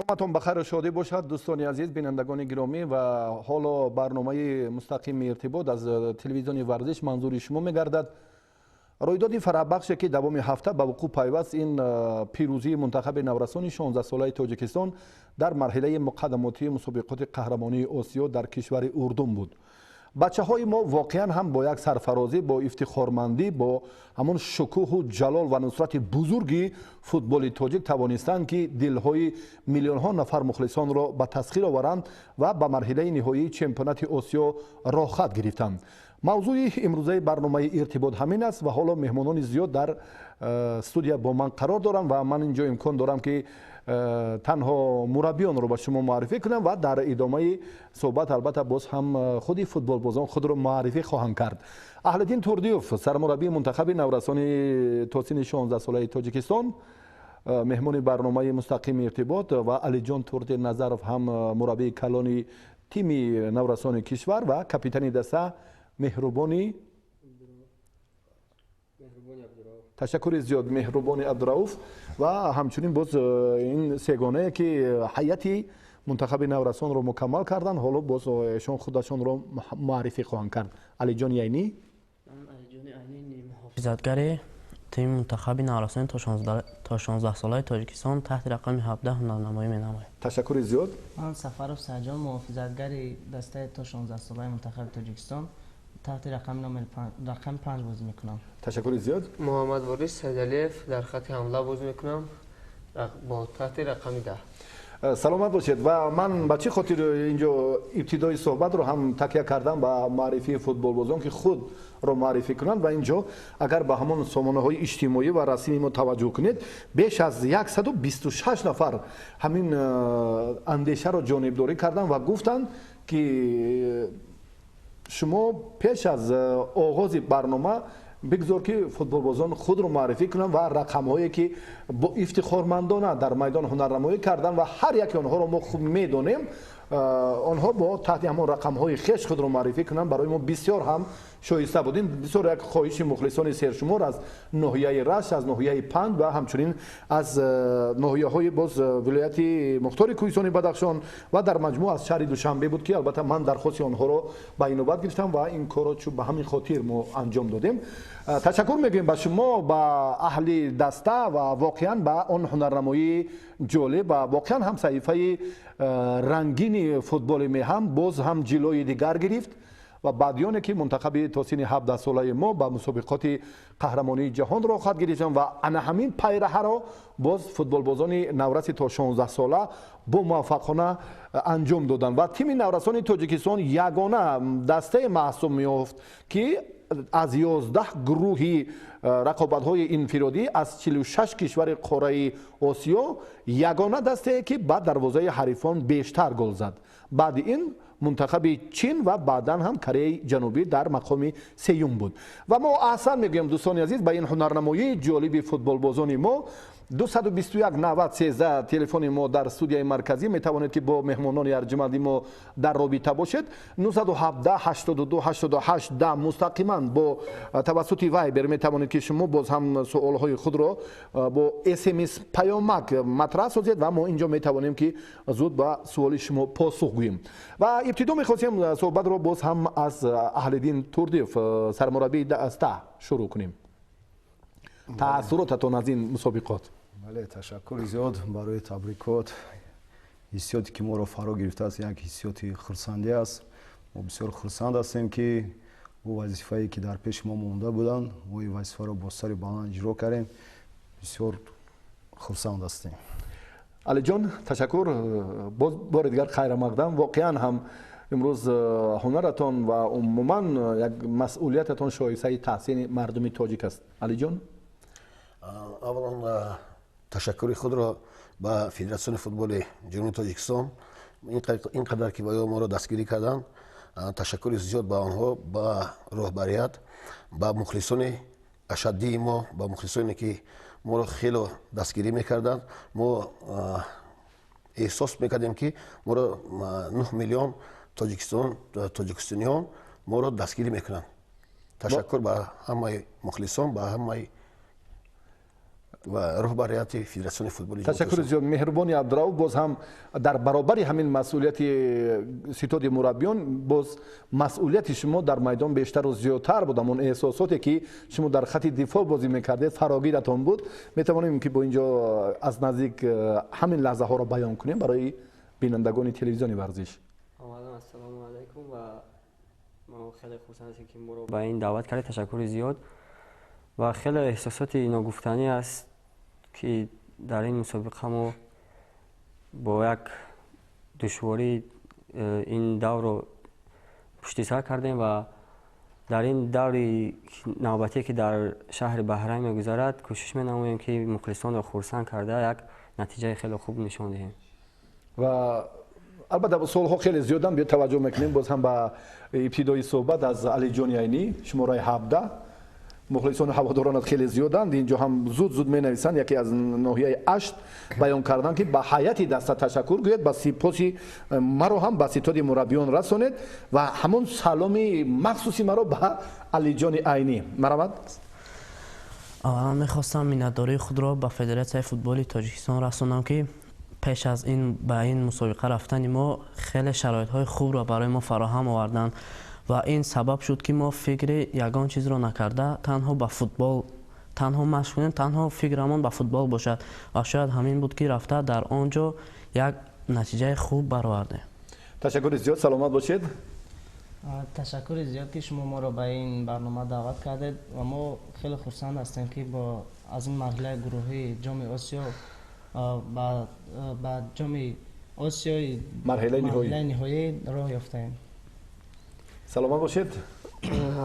Шоматон ба хайру шодӣ бошад, дӯстони азиз, бинандагони гиромӣ. Ва ҳоло барномаи мустақими «Иртибот» аз телевизиони «Варзиш» манзури шумо мегардад. Рӯйдоди фараҳбахше, ки давоми ҳафта ба вуқӯъ пайваст, ин пирӯзии мунтахаби наврасони 16-солаи Тоҷикистон дар марҳилаи муқаддамотии мусобиқоти қаҳрамонии Осиё дар кишвари Урдун буд. Бачаҳои мо воқеан ҳам бо як сарфарозӣ, бо ифтихормандӣ, бо ҳамон шукӯҳу ҷалол ва нусрати бузурги футболи тоҷик тавонистанд, ки дилҳои миллионҳо нафар мухлисонро ба тасхир оваранд ва ба марҳилаи ниҳоии чемпионати Осиё роҳхат гирифтанд. Мавзӯи имрӯзаи барномаи «Иртибот» ҳамин аст ва ҳоло меҳмонони зиёд дар студия бо ман қарор доранд ва ман инҷо имкон дорам, ки танҳо мураббиёнро ба шумо муаррифӣ кунам ва дар идомаи суҳбат, албатта, боз ҳам худи футболбозон худро муаррифӣ хоҳанд кард. Аҳлиддин Турдиев, сармураббии мунтахаби наврасони то синни 16-солаи Тоҷикистон, меҳмони барномаи мустақими «Иртибот», ва Алиҷон Турдиназаров ҳам мураббии калони тими наврасони кишвар ва капитани даста Меҳрубони, ташаккури зиёд, Меҳрубони Абдурауф. Ва ҳамчунин боз ин сегонае, ки ҳайати мунтахаби наврасонро мукаммал карданд, ҳоло боз эшон худашонро муаррифӣ хоҳанд кард. Алиҷон Яйнӣ. Алиҷони Айнӣ, муҳофизатгари тими мунтахаби наврасони то 16-солаи Тоҷикистон, таҳти рақами 17 ҳунарнамоӣ менамояд. Ташаккури зиёд. Ман Сафаров Саҷон, муҳофизатгари дастаи то 16-солаи мунтахаби Тоҷикистон, таҳти рақами номери рақами 5 бозӣ мекунам. Ташаккури зиёд. Муҳаммад Ворис Сайдалиев, дар хати ҳамла бозӣ мекунам бо таҳти рақами 10. Саломат бошед. Ва ман ба чӣ хотир инҷо ибтидои суҳбатро ҳам такя кардам ба муаррифии футболбозон, ки худро муаррифӣ кунанд? Ва инҷо агар ба ҳамон сомонаҳои иҷтимоӣ ва расмии мо таваҷҷӯҳ кунед, беш аз 126 нафар ҳамин андешаро ҷонибдорӣ карданд ва гуфтанд, ки шумо пеш аз оғози барнома бигзор, ки футболбозон худро муаррифӣ кунанд ва рақамҳое, ки бо ифтихормандона дар майдон ҳунарнамоӣ карданд ва ҳар яке онҳоро мо хуб медонем, онҳо бо таҳти ҳамон рақамҳои хеш худро муаррифӣ кунанд, барои мо бисёр ҳам шоиста буд. Ин бисёр як хоҳиши мухлисони сершумор аз ноҳияи Рашт, аз ноҳияи Панҷ ва ҳамчунин аз ноҳияҳои боз вилояти мухтори Кӯҳистони Бадахшон ва дар маҷмӯъ аз шаҳри Душанбе буд, ки албатта ман дархости онҳоро ба инобат гирифтам ва ин корро чу ба ҳамин хотир мо анҷом додем. Ташаккур мегӯем ба шумо, ба аҳли даста ва воқеан ба он ҳунарнамоии ҷолиб ва воқеан ҳам саҳифаи рангини футболи меҳан боз ҳам ҷилои дигар гирифт. Ва баъдиёне ки мунтахаби то синни 17-солаи мо ба мусобиқоти қаҳрамонии ҷаҳон роҳхат гирифтанд ва ана ҳамин пайраҳаро боз футболбозони навраси то 16-сола бо муваффақона анҷом доданд. Ва тими наврасони Тоҷикистон ягона дастае маҳсуб меёфт, ки аз 11 гурӯҳи рақобатҳои инфиродӣ аз 46 кишвари қораи Осиё ягона дастае, ки ба дарвозаи ҳарифон бештар гол зад. Баъди ин мунтахаби Чин ва баъдан ҳам Кореяи Ҷанубӣ дар мақоми сеюм буд. Ва мо аҳсан мегӯем, дӯстони азиз, ба ин ҳунарнамоии ҷолиби футболбозони мо. 221 90 13 телефони мо дар студияи марказӣ, метавонед, ки бо меҳмонони арҷуманди мо дар робита бошед. 917 82 88 10 мустақиман бо тавассути Вайбер метавонед, ки шумо боз ҳам суолҳои худро бо СМС, паёмак матраҳ созед ва мо инҷо метавонем, ки зуд ба суоли шумо посух гӯем. Ва ибтидо мехостем суҳбатро боз ҳам аз Аҳлиддин Турдиев, сармураббии даста, шурӯъ кунем. Таассуротатон аз ин мусобиқот? Бале, ташаккури зиёд барои табрикот. Ҳиссиёте, ки моро фаро гирифтааст, як ҳиссиёти хурсандӣ аст. Мо бисёр хурсанд ҳастем, ки ӯ вазифае, ки дар пеши мо монда буданд, мо ин вазифаро бо сари баланд иҷро кардем. Бисёр хурсанд ҳастем. Алиҷон, ташаккур. Боз бори дигар хайрамақдам. Воқеан ҳам имрӯз ҳунаратон ва умуман як масъулиятатон шоистаи таҳсини мардуми тоҷик аст. Алиҷон. Аввалан, ташаккури худро ба Федератсиони футболи Ҷумҳурии Тоҷикистон, ин қадар ки ё моро дастгирӣ карданд, ташаккури зиёд ба онҳо, ба роҳбарият, ба мухлисони ашаддии мо, ба мухлисоне, ки моро хело дастгирӣ мекарданд. Мо эҳсос мекардем, ки моро 9 миллион тоҷикистон, тоҷикистониён моро дастгирӣ мекунанд. Ташаккур ба ҳамаи мухлисон, ба ҳамаи. ва роҳбарияти Федератсиони футболи. Ташаккури зиёд, Меҳрубони Абдурауф. Боз ҳам дар баробари ҳамин масъулияти ситоди мураббиён, боз масъулияти шумо дар майдон бештару зиёдтар буд. Ҳамон эҳсосоте ки шумо дар хати дифоъ бозӣ мекардед, фарогиратон буд. Метавонем ки бо инҷо аз наздик ҳамин лаҳзаҳоро баён кунем барои бинандагони телевизиони варзиш. Аввалан ассалому алайкум, ва мо хеле хурсанд ҳастем, ки моро ба ин даъват кардед. Ташаккури зиёд. Ва хеле эҳсосоти ногуфтанӣ аст, ки дар ин мусобиқа мо бо як душворӣ ин даврро пушти сар кардем ва дар ин даври навбатие, ки дар шаҳри Баҳрайн мегузарад, кӯшиш менамоем, ки мухлисонро хурсанд карда, як натиҷаи хеле хуб нишон диҳем. Ва албатта, суолҳо хеле зиёданд. Биё, таваҷҷӯҳ мекунем боз ҳам ба ибтидои суҳбат аз Алиҷони Айнӣ, шумораи 17. Мухлисону ҳаводоронат хеле зиёданд. Инҷо ҳам зуд зуд менависанд. Яке аз ноҳияи Ашт баён карданд, ки ба ҳайати даста ташаккур гӯяд, ба сипоси маро ҳам ба ситоди мураббиён расонед ва ҳамон саломи махсуси маро ба Алиҷони Айнӣ. Марҳамат. Аввалан мехостам миннатдории худро ба Федератсияи футболи Тоҷикистон расонам, ки пеш аз ин ба ин мусобиқа рафтани мо хеле шароитҳои хубро барои мо фароҳам оварданд ва ин сабаб шуд, ки мо фикри ягон чизро накарда, танҳо ба футбол танҳо машқ кунем, танҳо фикрамон ба футбол бошад. Ва шояд ҳамин буд, ки рафта дар он ҷо як натиҷаи хуб баровардем. Ташаккури зиёд, саломат бошед. Ташаккури зиёд, ки шумо моро ба ин барнома даъват кардед, ва мо хеле хурсанд ҳастем, ки бо аз ин марҳилаи гурӯҳии Ҷоми Осиё ба Ҷоми Осиёи марҳилаи ниҳоӣ роҳ ёфтаем. Саломат бошед.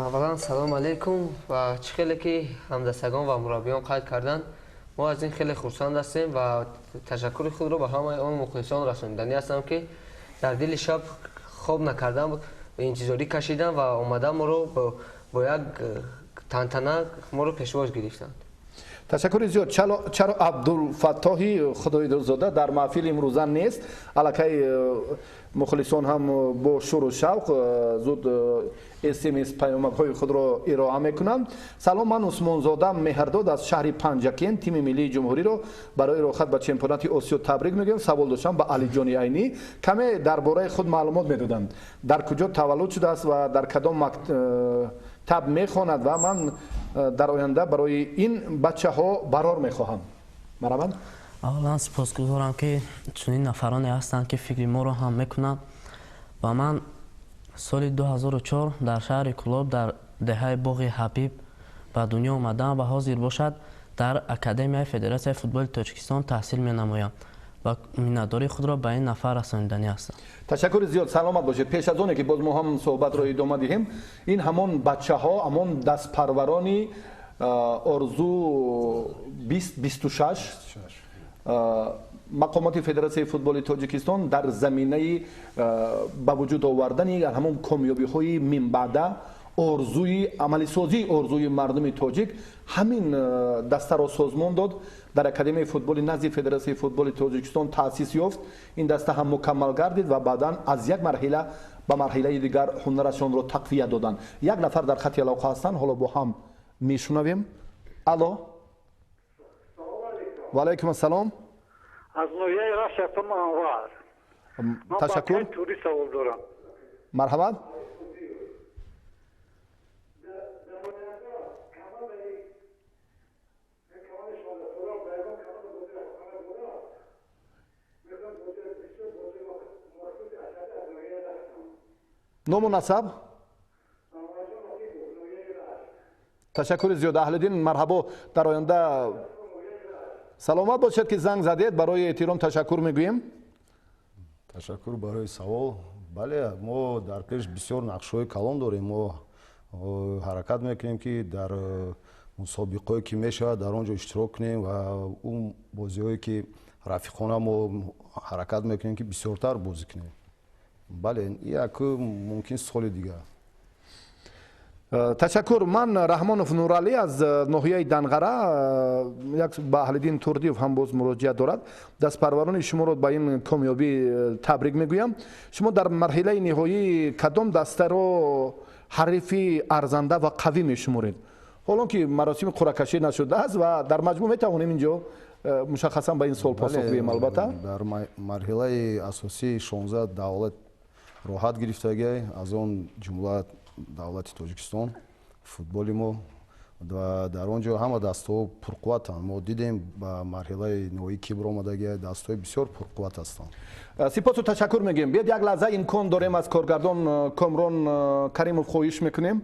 Аввалан салом алейкум. Ва чӣ хеле ки ҳамдастагон ва мураббиён қайд карданд, мо аз ин хеле хурсанд ҳастем ва ташаккури худро ба ҳамаи он мухлисон расониданӣ ҳастам, ки дар дили шаб хоб накардан, интизорӣ кашидан ва омадан моро бо як тантана моро пешвоз гирифтанд. Ташаккури зиёд. Чаро Абдулфаттоҳи Худоидозода дар маҳфили имрӯза нест? Аллакай мухлисон ҳам бо шуру шавқ зуд смс паёмакҳои худро ироа мекунанд. Салом, ман Усмонзода Меҳрдод аз шаҳри Панҷакент. Тими миллии ҷумҳуриро барои роҳхат ба чемпионати Осиё табрик мегӯям. Савол доштам ба Алиҷони Айнӣ: каме дар бораи худ маълумот медоданд, дар куҷо таваллуд шудааст ва дар кадом мактаб мехонад, ва ман дар оянда барои ин бачаҳо барор мехоҳам. Марҳамат. Аввалан сипосгузорам, ки чунин нафароне ҳастанд, ки фикри моро ҳам мекунанд. Ва ман соли 2004 дар шаҳри Кӯлоб, дар деҳаи Боғи Ҳабиб ба дунё омадам ва ҳозир бошад дар Академияи Федератсияи футболи Тоҷикистон таҳсил менамоям ва миннатдории худро ба ин нафар расониданӣ ҳастам. Ташаккури зиёд, саломат бошед. Пеш аз оне ки боз мо ҳам суҳбатро идома диҳем, ин ҳамон бачаҳо, ҳамон дастпарварони орзу 2026. Мақомоти Федератсияи футболи Тоҷикистон дар заминаи ба вуҷуд овардани ҳамон комёбиҳои минбаъда, орзуи амалисозии орзуи мардуми тоҷик, ҳамин дастаро созмон дод. Дар Академияи футболи назди Федератсияи футболи Тоҷикистон таъсис ёфт. Ин даста ҳам мукаммал гардид ва баъдан аз як марҳила ба марҳилаи дигар ҳунарашонро тақвият доданд. Як нафар дар хати алоқа ҳастанд, ҳоло бо ҳам мешунавем. Алло, ва алайкум ассалом. Аз ноҳияи Рашт ҳастам, Анвар. Ташаккур. Тури савол дорам. Марҳамат. Ному насаб? Ташаккури зиёд, Аҳлиддин, марҳабо. Дар оянда саломат бошед, ки занг задед. Барои эҳтиром ташаккур мегӯем. Ташаккур барои савол. Бале, мо дар пеш бисёр нақшҳои калон дорем. Мо ҳаракат мекунем, ки дар мусобиқое ки мешавад, дар он ҷо иштирок кунем ва он бозиҳое ки рафиқона, мо ҳаракат мекунем, ки бисёртар бозӣ кунем. Бале, як мумкин соли дигар. Ташаккур. Ман Раҳмонов Нуралӣ аз ноҳияи Данғара. Як ба Аҳлиддин Турдиев ҳам боз муроҷиат дорад. Дастпарварони шуморо ба ин комёбӣ табрик мегӯям. Шумо дар марҳилаи ниҳоӣ кадом дастаро ҳарифи арзанда ва қавӣ мешуморед? Ҳолон ки маросими қуръакашӣ нашудааст ва дар маҷмӯъ метавонем инҷо мушаххасан ба ин суол посух гӯем. Албатта, дар марҳилаи асосӣ 16 давлат роҳат гирифтагиай, аз он ҷумла давлати Тоҷикистон, футболи мо, ва дар он ҷо ҳама дастҳо пурқувватанд. Мо дидем ба марҳилаи ниҳоӣ ки баромадагиай, дастҳои бисёр пурқувват ҳастанд. Сипосу ташаккур мегӯем. Биёед як лаҳза имкон дорем аз коргардон Комрон Каримов хоҳиш мекунем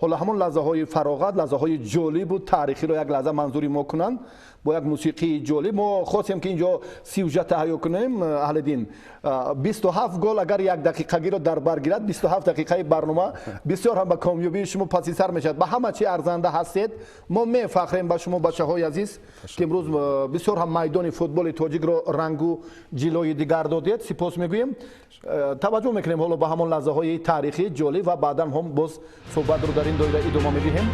ҳоло ҳамон лаҳзаҳои фароғат, лаҳзаҳои ҷолибу таърихиро як лаҳза манзури мо кунанд бо як мусиқии ҷолиб. Мо хостем ки инҷо сюжет таҳайё кунем. Аҳлиддин, 27 гол агар як дақиқагиро дар бар гирад, 27 дақиқаи барнома бисёр ҳам ба комёбии шумо паси сар мешавад. Ба ҳама чи арзанда ҳастед. Мо мефахрем ба шумо, бачаҳои азиз, ки имрӯз бисёр ҳам майдони футболи тоҷикро рангу ҷилои дигар додед. Сипос мегӯем. Таваҷҷӯҳ мекунем ҳоло ба ҳамон лаҳзаҳои таърихии ҷолиб ва баъдан ҳам боз суҳбатро дар ин доира идома медиҳем.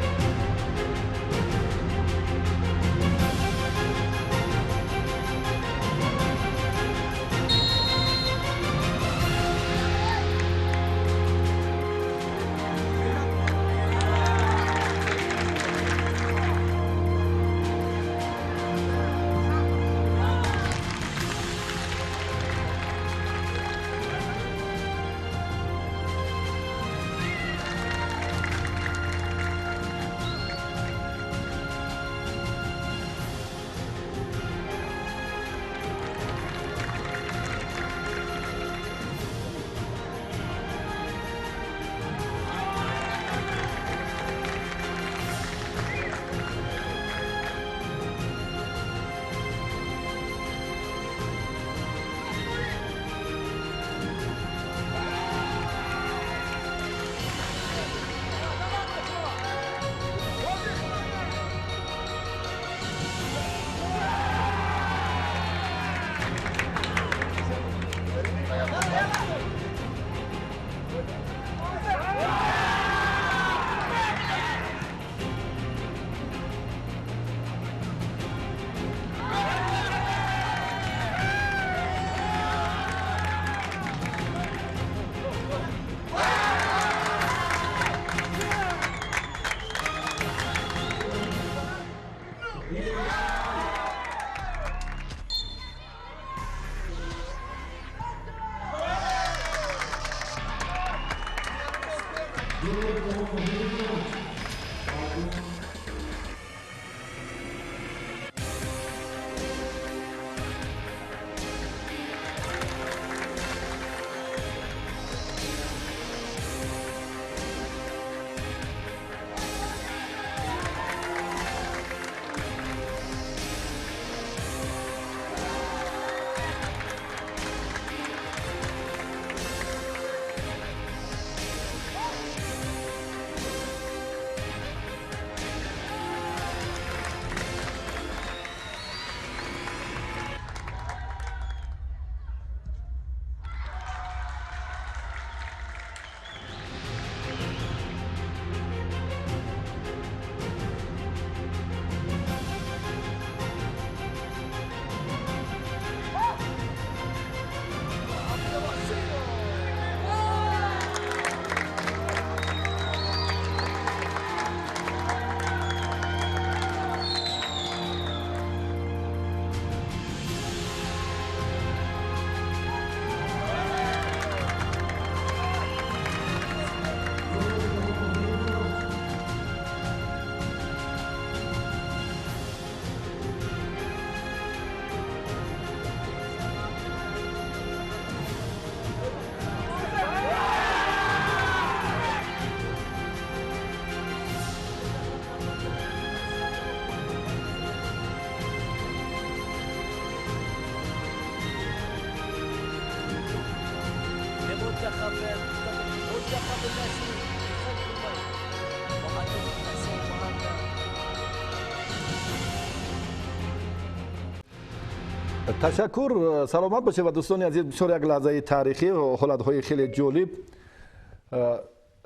Ташаккур, саломат бошед ва дӯстони азиз, бисёр як лаҳзаи таърихӣ, ҳолатҳои хеле ҷолиб,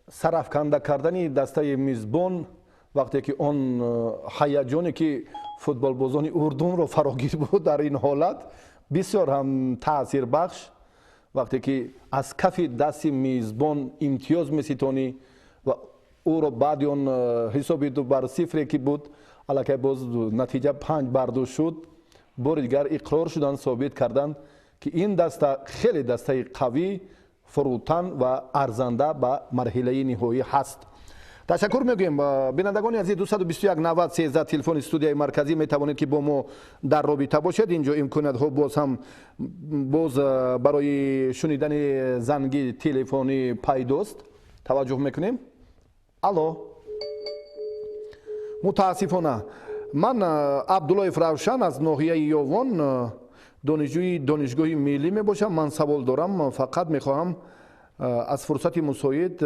сарафканда кардани дастаи мизбон вақте ки он ҳаяҷоне ки футболбозони Урдунро фарогир буд дар ин ҳолат бисёр ҳам таъсирбахш, вақте ки аз кафи дасти мизбон имтиёз меситонӣ ва Ӯро баъди он ҳисоби 2-0 ки буд, аллакай боз натиҷа 5-2 шуд. Бори дигар иқрор шуданд, собит карданд, ки ин даста хеле дастаи қавӣ, фурӯтан ва арзанда ба марҳилаи ниҳоӣ ҳаст. Ташаккур мегӯем, бинандагони азиз. 221 90 13 телефони студияи марказӣ, метавонед ки бо мо дар робита бошед. Инҷо имкониятҳо боз ҳам боз барои шунидани занги телефонӣ пайдост. Таваҷҷӯҳ мекунем. Алло. Мутаассифона, ман Абдуллоев Равшан аз ноҳияи Ёвон, донишҷӯи Донишгоҳи миллӣ мебошам. Ман савол дорам, фақат мехоҳам аз фурсати мусоид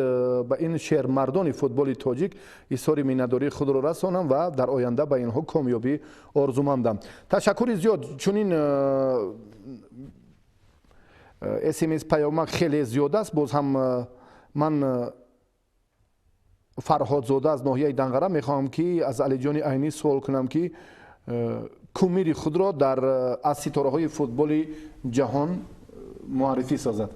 ба ин шермардони футболи тоҷик изҳори миннатдории худро расонам ва дар оянда ба инҳо комёбӣ орзумандам. Ташаккури зиёд. Чунин смс паёмак хеле зиёд аст. Боз ҳам ман Фарҳодзода аз ноҳияи Данғара мехоҳам, ки аз Алиҷони Айнӣ суол кунам, ки кумири худро дар аз ситораҳои футболи ҷаҳон муаррифӣ созад.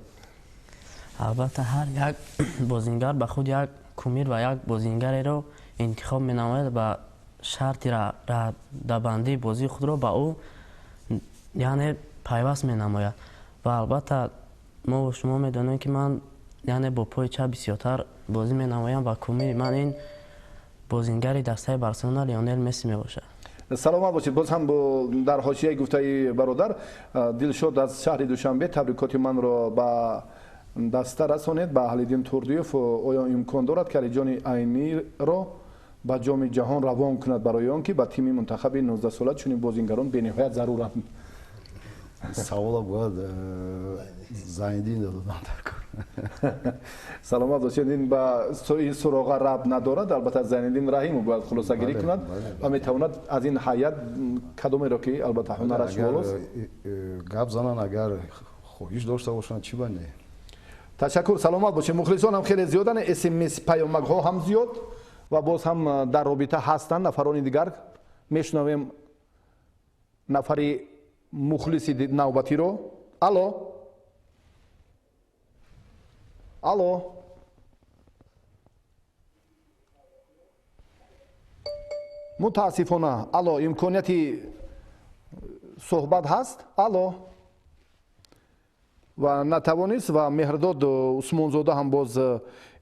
Албатта, ҳар як бозингар ба худ як кумир ва як бозингареро интихоб менамояд ва шарти радабандии бозии худро ба ӯ, яъне, пайваст менамояд. Ва албатта, мо шумо медонем, ки ман, яъне, бо пои чап бисёртар бозӣ менамоям ва кумири ман ин бозингари дастаи Барселона Лионел Месси мебошад. Саломат бошед. Боз ҳам дар ҳошияи гуфтаи бародар, Дилшод аз шаҳри Душанбе: табрикоти манро ба даста расонед, ба Аҳлиддин Турдиев. Оё имкон дорад, ки Алиҷони Айниро ба Ҷоми ҷаҳон равон кунад, барои он ки ба тими мунтахаби 19сола чунин бозингарон бениҳоят заруранд? Савола бояд Зайниддин додам дар кор. Саломат бошед. Ин ба ин суроға рабт надорад. Албатта, Зайниддин Раҳимов бояд хулосагирӣ кунад ва метавонад аз ин ҳайат кадомеро ки албатта ҳунараш болост. Гап зананд, агар хоҳиш дошта бошанд, чӣ ба не. Ташаккур, саломат бошед. Мухлисон ҳам хеле зиёданд, смс паёмакҳо ҳам зиёд ва боз ҳам дар робита ҳастанд нафарони дигар. Мешунавем нафари мухлиси навбатиро. Алло, алло. Мутаассифона. Алло, имконияти суҳбат ҳаст. Алло. Ва натавонист. Ва Меҳрдод Усмонзода ҳам боз,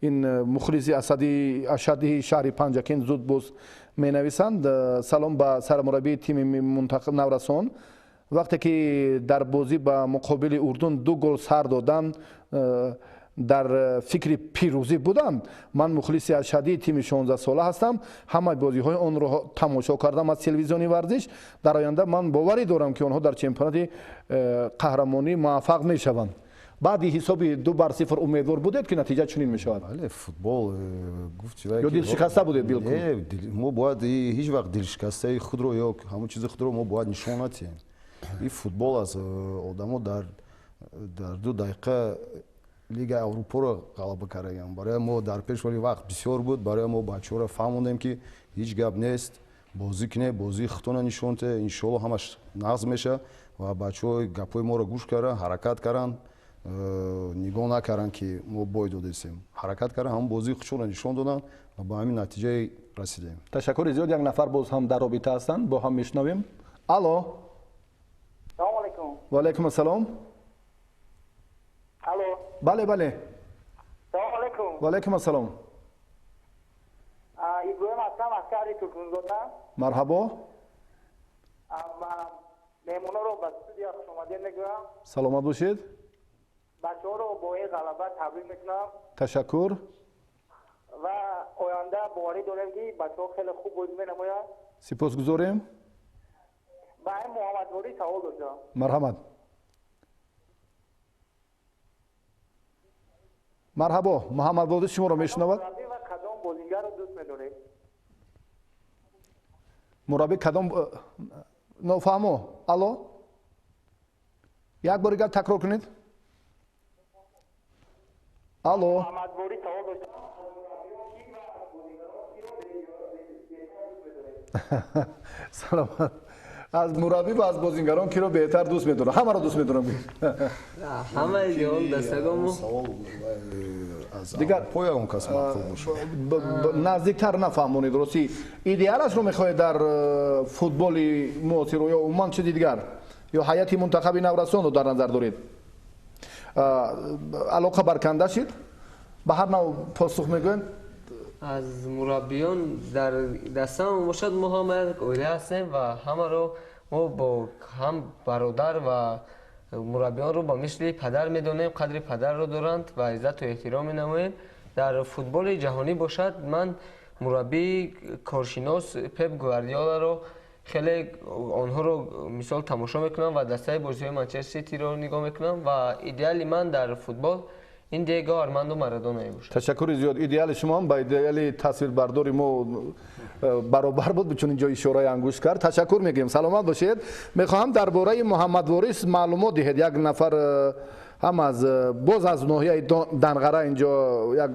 ин мухлиси ашадии шаҳри Панҷакент, зуд боз менависанд: салом ба сармураббии тими мунтахаб наврасон. Вақте ки дар бозӣ ба муқобили Урдун ду гол сар доданд, дар фикри пирӯзӣ буданд? Ман мухлиси ашадии тими 16сола ҳастам, ҳамаи бозиҳои онро тамошо кардам аз телевизиони варзиш. Дар оянда ман боварӣ дорам, ки онҳо дар чемпионати қаҳрамонӣ муваффақ мешаванд. Баъди ҳисоби 2-0 умедвор будед, ки натиҷа чунин мешавад? Бале, футбол гуфт. Ё дилшикаста будед билкул? Не, мо бояд ҳеҷ вақт дилшикастаи худро ё ҳамон чизи худро мо бояд нишон надиҳем. Ин футбол аст. Одамо дар 2 дақиқа Лигаи Аврупоро ғалаба кардагиам. Барои мо дар пеш вали вақт бисёр буд. Барои мо бачаҳоро фаҳмондем, ки ҳеҷ гап нест, бозӣ кунед, бозии худтона нишон те, иншоалло ҳамаш нағз меша. Ва бачаҳо гапҳои моро гӯш карданд, ҳаракат карданд, нигоҳ накарданд, ки мо бой додесем, ҳаракат карданд, ҳамон бозии худшонро нишон доданд ва ба ҳамин натиҷае расидем. Ташаккури зиёд. Як нафар боз ҳам дар робита ҳастанд, бо ҳам мешунавем. Алло. Салому алайкум. Ва алайкум ассалом. Алло. Бале, бале. Салому алайкум. Ва алайкум ассалом. Иброҳим ҳастам аз шаҳри Туркунзода. Марҳабо. Меҳмонҳоро ба студия хушомадед мегӯям. Саломат бошед. Бачаҳоро бо ин ғалаба табрик мекунам. Ташаккур. Ва оянда боварӣ дорем, ки бачаҳо хеле хуб бозӣ менамоянд. Сипосгузорем. Ба ин Муҳаммадворӣ савол доштам. Марҳамат, марҳабо, Муҳаммадводӣ шуморо мешунавад. Ва кадом бозингарро дӯст медоред? Мураббӣ кадом, нофаҳмо. Алло, як бори дигар такрор кунед. Алло. Муҳаммадворӣ савол доштам. Саломат. Аз мураббӣ ва аз бозингарон киро беҳтар дӯст медорам? Ҳамаро дӯст медорам. Ҳамаи он дастагомо. Савол. Аз Аврупо ягон кас маъқул бошад. Наздиктар нафаҳмонед, ростӣ идеалашро мехоҳед дар футболи муосир ё умуман чизи дигар, ё ҳайати мунтахаби наврасонро дар назар доред? Алоқа барканда шид, ба ҳар нав посух мегӯянд. Аз мураббиён дар дастаам бошад, мо ҳама як оила ҳастем ва ҳамаро мо бо ҳам бародар ва мураббиёнро ба мисли падар медонем, қадри падарро доранд ва иззату эҳтиром менамоем. Дар футболи ҷаҳонӣ бошад, ман мураббии коршинос Пеп Гвардиоларо хеле онҳоро мисол тамошо мекунам ва дастаи бозиҳои Манчестер Ситиро нигоҳ мекунам ва идеали ман дар футбол ин Диего Армандо Марадона мебошад. Ташаккури зиёд. Идеали шумо ҳам ба идеали тасвирбардори мо баробар буд, чун инҷо ишораи ангушт кард. Ташаккур мегӯем, саломат бошед. Мехоҳам дар бораи Муҳаммадворис маълумот диҳед. Як нафар ҳам аз боз аз ноҳияи Данғара инҷо як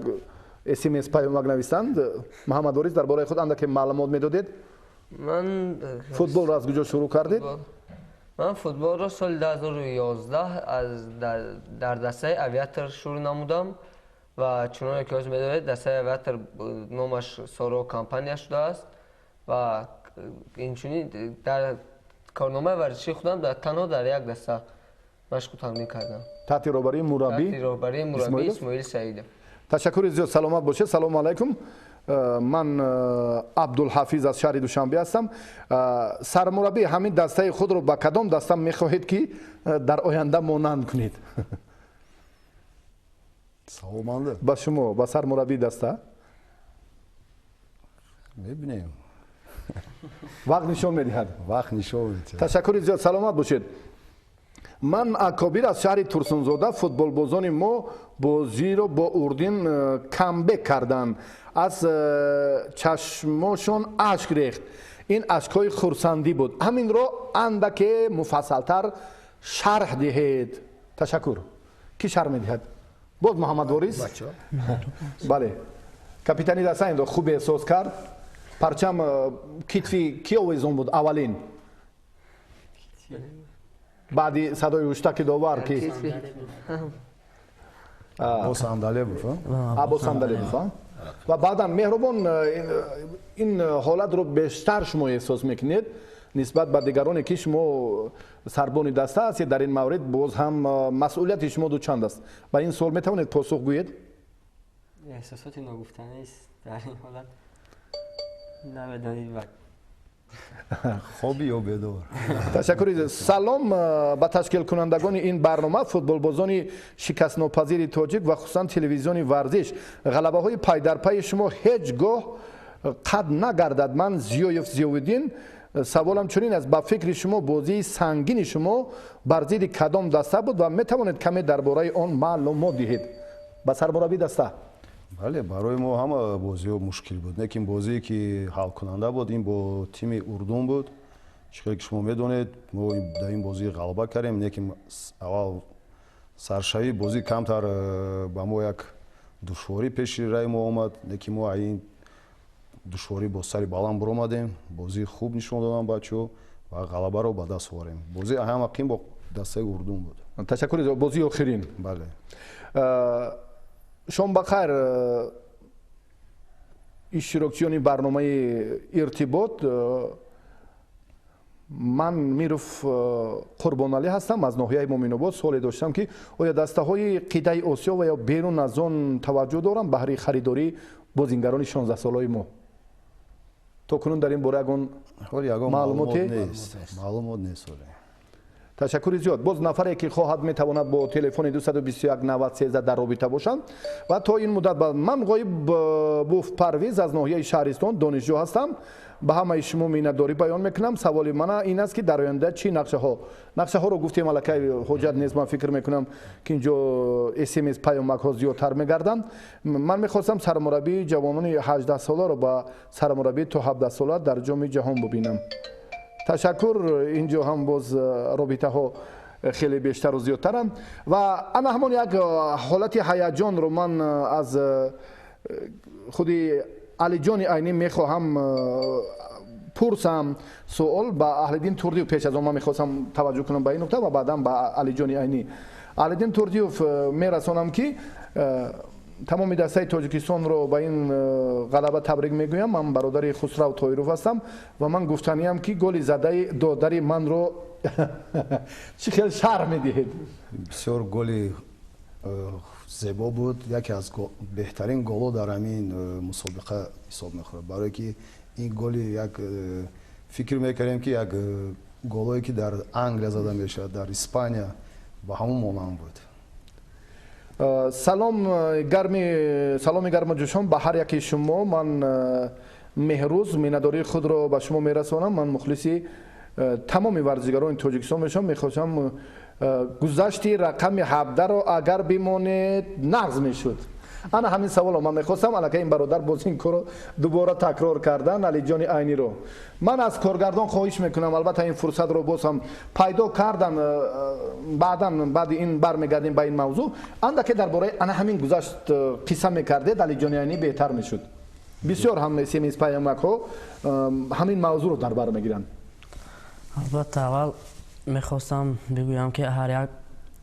смс паёмак навистанд. Муҳаммадворис, дар бораи худ андаке маълумот медодед? Ман футболро аз куҷо шурӯъ кардед? Ман футболро соли 2011 аз дар дастаи Авиатор шурӯъ намудам ва чуноне ки ҳозир медонед, дастаи Авиатор номаш Соро компания шудааст ва инчунин дар корномаи варзишии худам танҳо дар як даста машқу тамрин кардам. Таҳти роҳбарии мураббӣ? Таҳти роҳбарии мураббӣ Исмоил Саидов. Ташаккури зиёд, саломат бошед. Салому алайкум. Ман Абдулҳафиз аз шаҳри Душанбе ҳастам. Сармураббӣ, ҳамин дастаи худро ба кадом даста мехоҳед ки дар оянда монанд кунед? Саволманда? Ба шумо, ба сармураббии даста? Мебинем. Вақт нишон медиҳад. Вақт нишон медиҳад. Ташаккури зиёд, саломат бошед. Ман Акобир аз шаҳри Турсунзода. Футболбозони мо бозиро бо Урдин камбек карданд. Аз чашмошон ашк рехт. Ин ашкҳои хурсандӣ буд. Ҳаминро андаке муфассалтар шарҳ диҳед. Ташаккур. Кӣ шарҳ медиҳад? Боз Муҳаммадворис? Бале. Капитани даста инро хуб эҳсос кард. Парчам китфи кӣ овезон буд аввалин? Баъди садои ҳуштаки довар ки? Аббос Андалебов. Аббос Андалебов. Ва баъдан Меҳрубон, ин ҳолатро бештар шумо эҳсос мекунед нисбат ба дигароне ки шумо сарбони даста ҳастед. Дар ин маврид боз ҳам масъулияти шумо дучанд аст. Ба ин суол метавонед посух гӯед? Эҳсосоти ногуфтанист дар ин ҳолат. Намедонед ва хоби ё бедор. Ташаккури. Салом ба ташкилкунандагони ин барнома, футболбозони шикастнопазири тоҷик ва хусусан телевизиони варзиш. Ғалабаҳои пайдарпайи шумо ҳеҷ гоҳ қад нагардад. Ман Зиёев Зиёвиддин. Саволам чунин аст: ба фикри шумо бозии сангини шумо бар зидди кадом даста буд ва метавонед каме дар бораи он маълумот диҳед? Ба сармураббии даста. Бале, барои мо ҳама бозиҳо мушкил буд, лекин бозие ки ҳалкунанда буд ин бо тими Урдун буд. Чӣ ки шумо медонед, мо дар ин бозӣ ғалаба кардем, лекин аввал саршавии бозӣ камтар ба мо як душворӣ пеши раи мо омад, лекин мо ин душворӣ бо сари баланд буромадем, бозии хуб нишон додам бачаҳо ва ғалабаро ба даст овардем. Бозии ҳама қим бо дастаи Урдун буд. Ташаккур. Бозии охирин. Бале. Шом бахайр, иштирокчиёни барномаи иртибот. Ман Миров Қурбоналӣ ҳастам аз ноҳияи Муминобод. Суоле доштам ки оё дастаҳои қитъаи Осиё ва ё берун аз он таваҷҷӯҳ доранд баҳри харидории бозингарони 16-солаи мо? То кунун дар ин бора ягон маълумоте нест? Маълумот нест. Ташаккури зиёд. Боз нафаре ки хоҳад метавонад бо телефони 221 90 дар робита бошанд. Ва то ин муддат ман Ғоиб Буф Парвиз аз ноҳияи Шаҳристон, донишҷӯ ҳастам. Ба ҳамаи шумо миннатдорӣ баён мекунам. Саволи мана ин аст ки дар оянда чӣ нақшаҳо? Нақшаҳоро гуфтем, аллакай ҳоҷат нест. Ман фикр мекунам ки инҷо смс паёмакҳо зиёдтар мегарданд. Ман мехостам сармураббии ҷавонони 18 соларо ба сармураббии то 17 сола дар Ҷоми ҷаҳон бубинам. Ташаккур. Инҷо ҳам боз робитаҳо хеле бештару зиёдтаранд ва ана ҳамон як ҳолати ҳаяҷонро ман аз худи Алиҷони Айнӣ мехоҳам пурсам. Суол ба Аҳлиддин Турдиев. Пеш аз он ман мехостам таваҷҷӯҳ кунам ба ин нуқта ва баъдан ба Алиҷони Айнӣ. Аҳлиддин Турдиев, мерасонам ки Тамоми дастаи Тоҷикистонро ба ин ғалаба табрик мегӯям. Ман бародари Хусрав Тоиров ҳастам ва ман гуфтаниям, ки голи задаи додари манро чӣ хел шарҳ медиҳед? Бисёр голи зебо буд, яке аз беҳтарин голҳо дар ҳамин мусобиқа ҳисоб мехӯрад, барое ки ин голи як фикр мекардем, ки як голое ки дар Англия зада мешавад, дар Испания, ба ҳамон монанд буд. Салом гарми, саломи гарму ҷӯшон ба ҳар яки шумо. Ман Меҳрӯз миннатдории худро ба шумо мерасонам. Ман мухлиси тамоми варзигарони Тоҷикистон мешавам. Мехостам гузашти рақами 17-ро агар бимонед, нағз мешуд. Ана ҳамин саволо ман мехостам. Аллакай ин бародар боз ин корро дубора такрор кардан. Алиҷони Айниро ман аз коргардон хоҳиш мекунам, албатта ин фурсатро боз ҳам пайдо кардан, баъдан баъди ин бармегардем ба ин мавзӯъ. Андаке дар бораи ана ҳамин гузашт қисса мекардед, Алиҷони Айнӣ, беҳтар мешуд. Бисёр ҳам смс, паёмакҳо ҳамин мавзӯъро дар бар мегиранд. Албатта, аввал мехостам бигӯям, ки ҳар як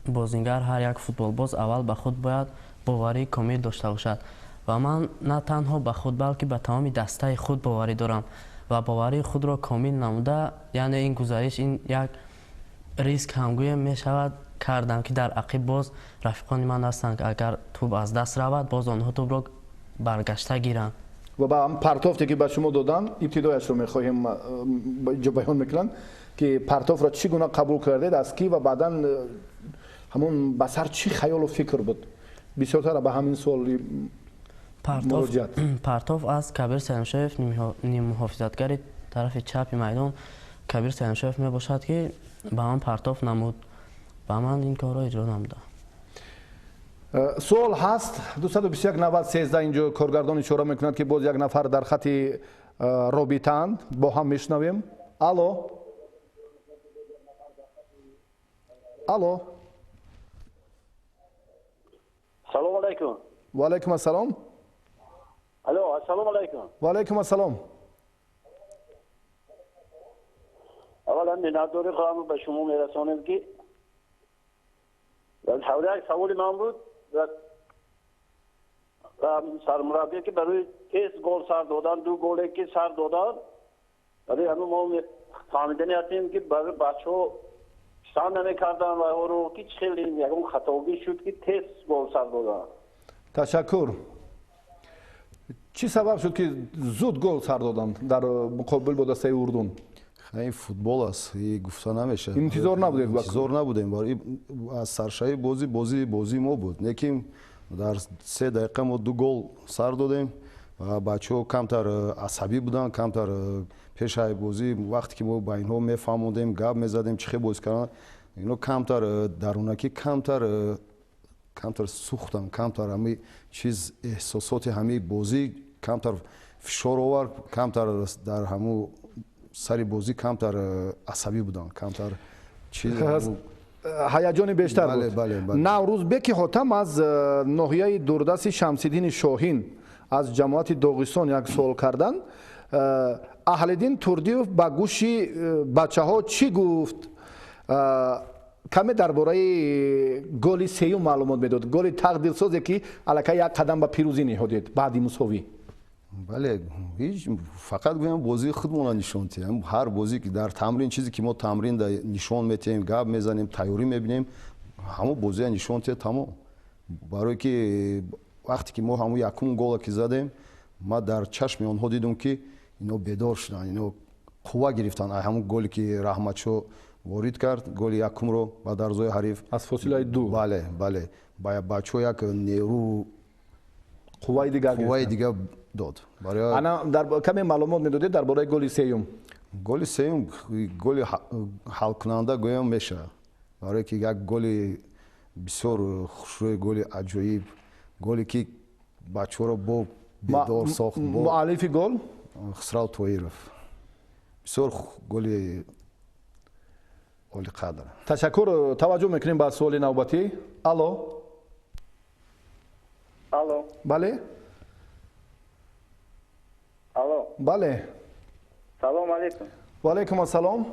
бозингар, ҳар як футболбоз аввал ба худ бояд боварии комил дошта бошад ва ман на танҳо ба худ, балки ба тамоми дастаи худ боварӣ дорам ва боварии худро комил намуда, яъне ин гузариш, ин як риск ҳам гӯем мешавад, кардам, ки дар ақиб боз рафиқони ман ҳастанд, агар тӯб аз даст равад, боз онҳо тӯбро баргашта гиранд. Ва ба партофте ки ба шумо додам, ибтидояшро мехоҳем ҷо баён мекунанд, ки партофро чӣ гуна қабул кардед, аз кӣ, ва баъдан ҳамон ба сар чӣ хаёлу фикр буд? Бисёртара ба ҳамин суол муроҷиат. Партоф аз Кабир Салимшоев, ниммуҳофизатгари тарафи чапи майдон Кабир Салимшоев мебошад, ки ба ман партоф намуд ва ман ин корро иҷро намудам. Суол ҳаст 221 90 13. Инҷо коргардон ишора мекунад, ки боз як нафар дар хати робитаанд, бо ҳам мешунавем. Алло, алло. Салом алайкум. Ва алайкум ассалом. Алло, ассалому алайкум. Ва алайкум ассалом. Аввалан миннатдории худамро ба шумо мерасонем, ки як саволи ман буд ва сармураббие, ки барои тез гол сар додан, ду голе ки сар додан, барои ҳамин мо фаҳмидани ҳастем, ки барои бачаҳо писанд намекардан ва оро ки чӣ хеле ягон хатогӣ шуд, ки тез гол сар додан. Ташаккур. Чӣ сабаб шуд, ки зуд гол сар доданд дар муқобил бо дастаи Урдун? Ин футбол аст, гуфта намешавад. Интизор набудед? Интизор набудем. Аз саршавии бозӣ бозии мо буд, лекин дар 3 дақиқа мо ду гол сар додем ва бачаҳо камтар асабӣ буданд, камтар пешаи бозӣ. Вақте ки мо ба инҳо мефаҳмондем, гап мезадем, чӣ хел бозӣ кардан, ино камтар дарунакӣ камтар сӯхтанд, камтар ҳамин чиз, эҳсосоти ҳамин бозӣ камтар фишор овард, камтар дар ҳамун сари бозӣ камтар асабӣ буданд, камтар чиз. Ҳаяҷони бештар буд. Наврӯзбеки Ҳотам аз ноҳияи дурдасти Шамсиддини Шоҳин, аз ҷамоати Доғистон як суол карданд. Аҳлиддин Турдиев ба гӯши бачаҳо чӣ гуфт? Каме дар бораи голи сеюм маълумот медод, голи тақдирсозе, ки аллакай як қадам ба пирӯзӣ ниҳодед баъди мусовӣ. Бале, ҳеҷ, фақат гӯям, бозии худмонро нишон диҳем. Ҳар бозӣ ки дар тамрин, чизе ки мо тамрин нишон метиҳем, гап мезанем, тайёрӣ мебинем, ҳамон бозия нишон диҳед, тамом. Барое ки вақте ки мо ҳамон якум гола ки задем, ман дар чашми онҳо дидум, ки ино бедор шуданд, ино қувва гирифтанд. Ҳамон голе ки Раҳматшо ворид кард, голи якумро ба дарвозаи ҳариф. Аз фосилаи ду. Бале, ба бачаҳо як нерӯ, қувваи дигар. Қувваи дигар дод. Ана дар каме маълумот медодед дар бораи голи сеюм. Голи сеюм голи ҳалкунанда гӯям мешавад, барое ки як голи бисёр хушрӯи, голи аҷоиб, голе ки бачаҳоро бо бедор сохт. Муаллифи гол? Хусрав Тоиров. Бисёр голи олиқадр. Ташаккур. Таваҷҷӯҳ мекунем ба суоли навбатӣ. Алло. Алло. Бале. Алло. Бале. Салом алейкум. Ва алайкум ассалом.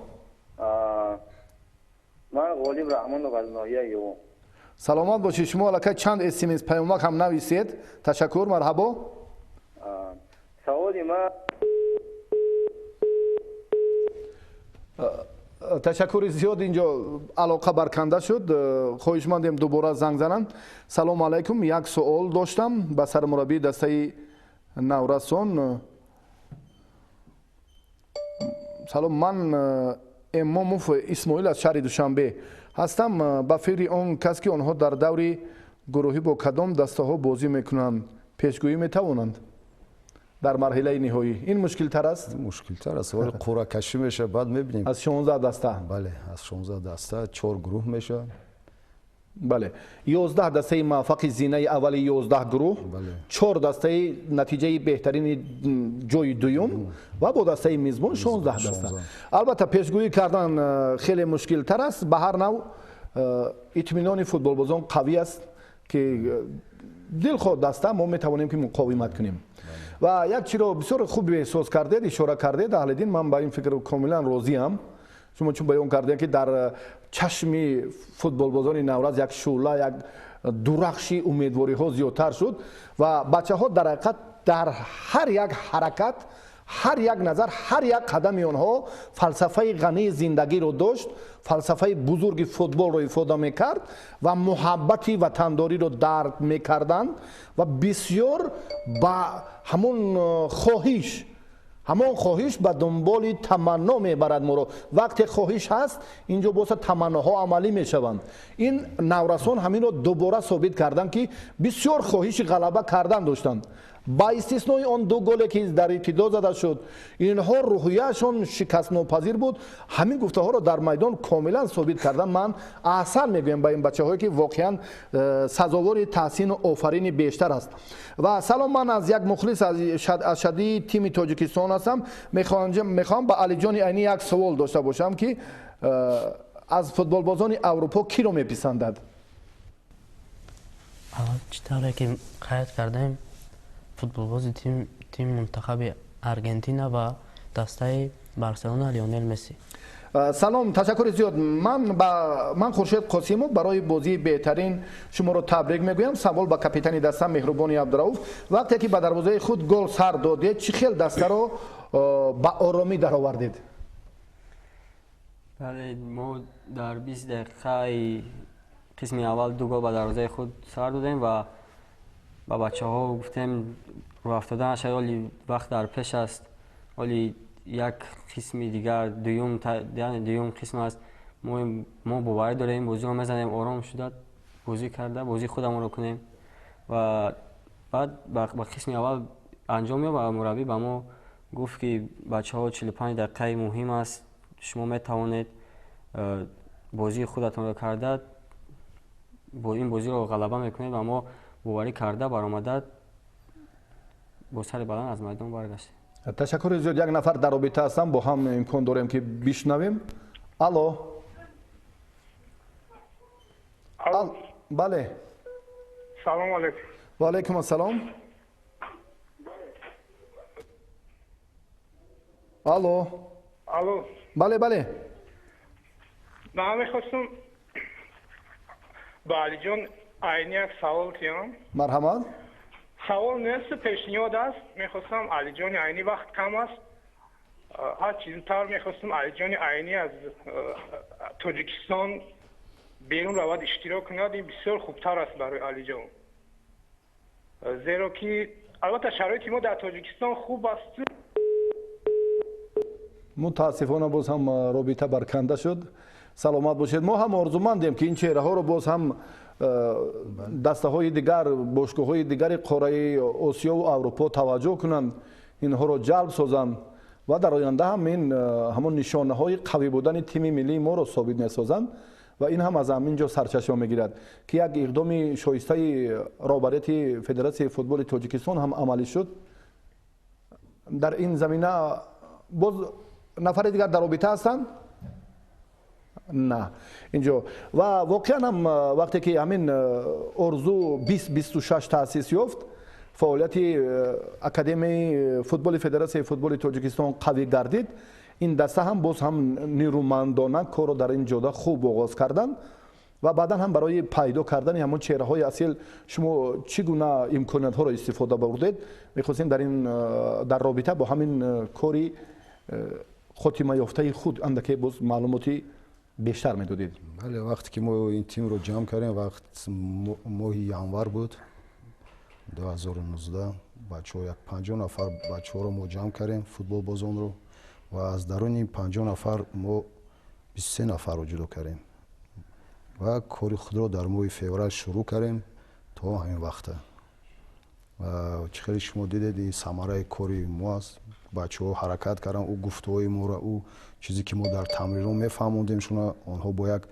Ман Ғолиб Раҳмонов аз ноҳияи Ёвон. Саломат бошед. Шумо аллакай чанд смс паёмак ҳам нависед. Ташаккур, марҳабо. Саволи ман. Ташаккури зиёд, инҷо алоқа барканда шуд. Хоҳишмандем дубора занг зананд. Салому алайкум, як суол доштам ба сармураббии дастаи Наврасон. Салом, ман Эмомов Исмоил аз шаҳри Душанбе ҳастам. Ба фикри он кас ки онҳо дар даври гурӯҳӣ бо кадом дастаҳо бозӣ мекунанд, пешгӯӣ метавонанд дар марҳилаи ниҳоӣ? Ин мушкилтар аст? Мушкилтар аст, вале қуръакашӣ мешавад, баъд мебинем. Аз 16 даста? Бале, аз 16 даста 4 гурӯҳ мешавад. Бале, 11 дастаи муваффақи зинаи аввали 11 гурӯҳ, 4 дастаи натиҷаи беҳтарини ҷои дуюм ва бо дастаи мизбон 16 даста. Албатта, пешгӯӣ кардан хеле мушкилтар аст. Ба ҳар нав итминони футболбозон қавӣ аст, ки дилхоҳ даста мо метавонем ки муқовимат кунем. Ва як чиро бисёр хуб эҳсос кардед, ишора кардед, Аҳлиддин, ман ба ин фикр комилан розиам. Шумо чун баён кардед, ки дар чашми футболбозони Навраз як шӯъла, як дурахши умедвориҳо зиёдтар шуд ва бачаҳо дар ҳақиқат дар ҳар як ҳаракат, ҳар як назар, ҳар як қадами онҳо фалсафаи ғании зиндагиро дошт, фалсафаи бузурги футболро ифода мекард ва муҳаббати ватандориро дарк мекарданд ва бисёр ба ҳамон хоҳиш, ҳамон хоҳиш ба дунболи таманно мебарад моро. Вақте хоҳиш ҳаст, инҷо боса таманноҳо амалӣ мешаванд. Ин наврасон ҳаминро дубора собит карданд, ки бисёр хоҳиши ғалаба кардан доштанд. Ба истиснои он ду голе ки дар ибтидо зада шуд, инҳо рӯҳияшон шикастнопазир буд. Ҳамин гуфтаҳоро дар майдон комилан собит карданд. Ман аҳсан мегӯям ба ин бачаҳое, ки воқеан сазовори таҳсину офарини бештар аст. Ва салом, ман аз як мухлис аз шадии тими Тоҷикистон ҳастам. Мехоҳам ба Алиҷони Айнӣ як савол дошта бошам, ки аз футболбозони Аврупо киро меписандад? Чӣ тавре ки қайд кардем, футболбози тими мунтахаби Аргентина ва дастаи Барселона Лионел Месси. Салом, ташаккури зиёд. Ман Хуршед Қосимов барои бозии беҳтарин шуморо табрик мегӯям. Савол ба капитани даста Меҳрубони Абдурауф: вақте ки ба дарвозаи худ гол сар додед, чӣ хел дастаро ба оромӣ даровардед? Бале, мо дар 20 дақиқаи қисми аввал 2 гол ба дарвозаи худ сар додем ва ба бачаҳо гуфтем рӯ афтода нашавед, оли вақт дар пеш аст, оли як қисми дигар, дуюм, яъне дуюм қисм аст. Мо боварӣ дорем, бозиро мезанем, ором шуда бозӣ карда бозии худамонро кунем. Ва баъд ба қисми аввал анҷом ёфт ва мураббӣ ба мо гуфт, ки бачаҳо, 45 дақиқаи муҳим аст, шумо метавонед бозии худатонро карда бо ин бозиро ғалаба мекунед. Ва мо боварӣ карда баромада бо сари баланд аз майдон баргаштем. Ташаккури зиёд. Як нафар дар робита ҳастам, бо ҳам имкон дорем ки бишнавем. Алло. Бале. Салом алейкум. Ва алейкум ассалом. Алло. Алло. Бале, бале. Ман мехостам ба Алиҷон Айнӣ як савол кунам. Марҳамат. Савол нест, пешниҳод аст. Мехостам Алиҷони Айнӣ, вақт кам аст, ҳар чиз зудтар мехостам Алиҷони Айнӣ аз Тоҷикистон берун равад, иштирок кунад. Ин бисёр хубтар аст барои Алиҷон, зеро ки албатта шароити мо дар Тоҷикистон хуб аст. Мутаассифона, боз ҳам робита барканда шуд. Саломат бошед. Мо ҳам орзумандем, ки ин чеҳраҳоро боз ҳам дастаҳои дигар, бошгоҳҳои дигари қораи Осиёву Аврупо таваҷҷӯҳ кунанд, инҳоро ҷалб созанд ва дар оянда ҳам ин ҳамон нишонаҳои қавӣ будани тими миллии моро собит месозанд. Ва ин ҳам аз ҳамин ҷо сарчашма мегирад, ки як иқдоми шоистаи роҳбарияти Федератсияи футболи Тоҷикистон ҳам амалӣ шуд дар ин замина. Боз нафари дигар дар робита ҳастанд? На, инҷо. Ва воқеан ҳам вақте ки ҳамин орзу 2026 таъсис ёфт, фаъолияти Академияи футболи Федератсияи футболи Тоҷикистон қавӣ гардид. Ин даста ҳам боз ҳам нерӯмандона корро дар ин ҷода хуб оғоз карданд. Ва баъдан ҳам барои пайдо кардани ҳамон чеҳраҳои асил шумо чӣ гуна имкониятҳоро истифода бурдед? Мехостем дар робита бо ҳамин кори хотимаёфтаи худ андаке боз маълумоти бештар медодед. Бале, вақте ки мо ин тимро ҷамъ кардем, вақт моҳи январ буд 2019, бачаҳо як 50 нафар бачаҳоро мо ҷамъ кардем, футболбозонро, ва аз даруни 50 нафар мо 23 нафарро ҷудо кардем ва кори худро дар моҳи феврал шурӯъ кардем то ҳамин вақта. Ва чӣ хеле шумо дидед, ин самараи кори мо аст. Бачаҳо ҳаракат карданд, ӯ гуфтуҳои моро, ӯ чизе ки мо дар тамринҳо мефаҳмондем шуна, онҳо бо як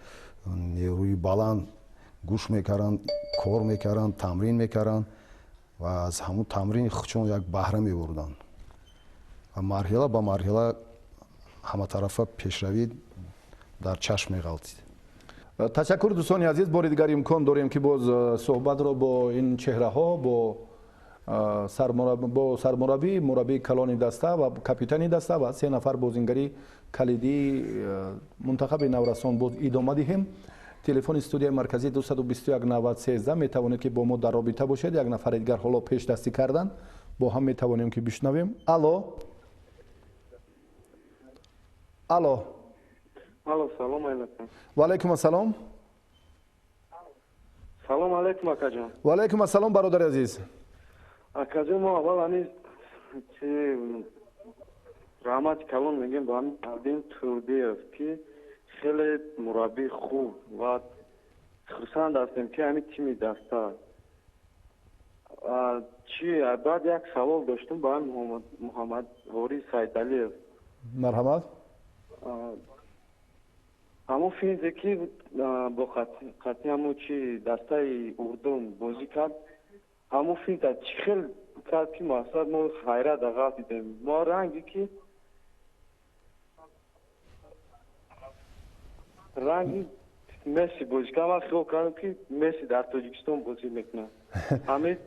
нерӯи баланд гӯш мекарданд, кор мекарданд, тамрин мекарданд ва аз ҳамун тамрини худшон як баҳра мебурданд. Ва марҳила ба марҳила ҳаматарафа пешравӣ дар чашм меғалтид. Ташаккур, дӯстони азиз. Бори дигар имкон дорем ки боз суҳбатро бо ин чеҳраҳо, бо сармураббӣ, мураббии калони даста ва капитани даста ва се нафар бозингари калидии мунтахаби наврасон боз идома диҳем. Телефони студияи марказӣ 221 90 13, метавонед ки бо мо дар робита бошед. Як нафари дигар ҳоло пешдастӣ карданд, бо ҳам метавонем ки бишнавем. Алло, алло. Алло, салом алейкум. Ва алейкум ассалом. Салом алейкум, акаҷон. Ва алейкум ассалом, бародари азиз. Акаҷон, мо аввал ҳамин чи раҳмати калон мегӯем ба ҳамин Алдин Турдиев, ки хеле мураббии хуб ва хурсанд ҳастем, ки ҳамин тими даста. Чи баъд як савол доштум ба ҳамин Муҳаммадворис Сайдалиев. Марҳамат. Ҳамон финзе ки бо қатъи ҳамон чи дастаи Урдун бозӣ кард, ҳамон финта чӣ хел кард, ки мақсад мо ҳайрат ағаб дидем. Мо ранге ки ранги Месси бозӣ кард, ман хиёл кардам, ки Месси дар Тоҷикистон бозӣ мекунад. Ҳамин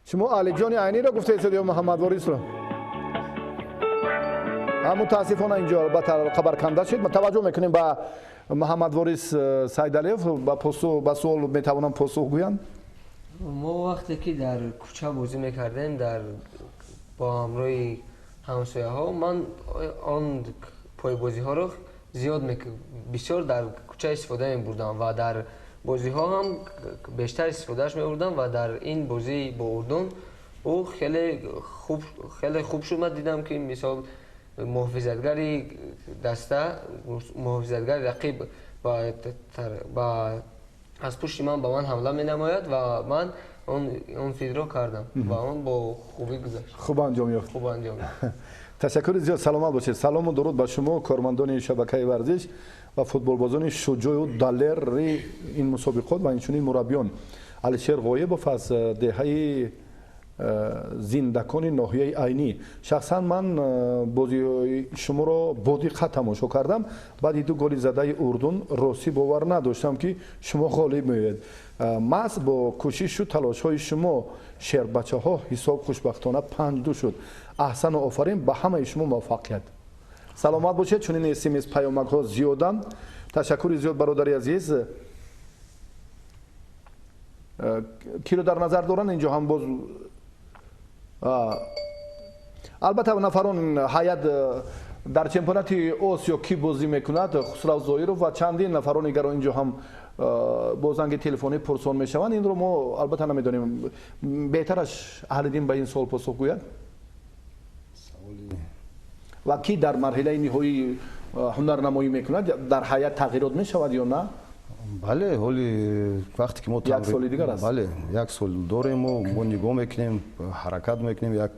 шумо Алиҷони Айниро гуфтаед ё Муҳаммадворисро? Мутаассифона инҷо албатта хабарканда шуд. Таваҷҷӯҳ мекунем ба Муҳаммадворис Сайдалиев, ба суол метавонам посух гӯянд. Мо вақте ки дар кӯча бозӣ мекардем бо ҳамроҳи ҳамсояҳо, ман он пойбозиҳоро зиёд бисёр дар кӯча истифода мебурдам ва дар бозиҳо ҳам бештар истифодааш мебурдам ва дар ин бозӣ бо Урдун ӯ хеле хуб шуд. Ман дидам, ки мисол муҳофизатгари даста, муҳофизатгари рақиб аз пушти ман ба ман ҳамла менамояд ва ман он фидро кардам ва он бо хубӣ гузашт. Хуб анҷом ёфт. Хуб анҷом ёфт. Ташаккури зиёд, саломат бошед. Салому дуруд ба шумо, кормандони шабакаи варзиш ва футболбозони шуҷоъу далери ин мусобиқот ва инчунин мураббиён. Алишер Ғоибов аз деҳаи зиндакони ноҳияи Айнӣ. Шахсан ман бозиҳои шуморо бо диққат тамошо кардам. Баъди ду голи задаи Урдун ростӣ бовар надоштам, ки шумо ғолиб меоед. Маҳз бо кӯшишу талошҳои шумо шербачаҳо ҳисоб хушбахтона 5-2 шуд. Аҳсану офарин, ба ҳамаи шумо муваффақият. Саломат бошед, чунин смс паёмакҳо зиёданд. Ташаккури зиёд, бародари азиз. Киро дар назар доранд инҷо ҳам боз албатта нафарон ҳайат дар чемпионати Осиё ки бозӣ мекунад, Хусрав Зоиров ва чандин нафарони дигаро инҷо ҳам бо занги телефонӣ пурсон мешаванд. Инро мо албатта намедонем. Беҳтараш Аҳлиддин ба ин суол посух гӯяд. Ва ки дар марҳилаи ниҳоӣ ҳунарнамоӣ мекунад, дар ҳайат тағйирот мешавад ё на? Бале, ҳоли вақте ки мо як соли дигар аст. Бале, як сол дорем, мо нигоҳ мекунем, ҳаракат мекунем, як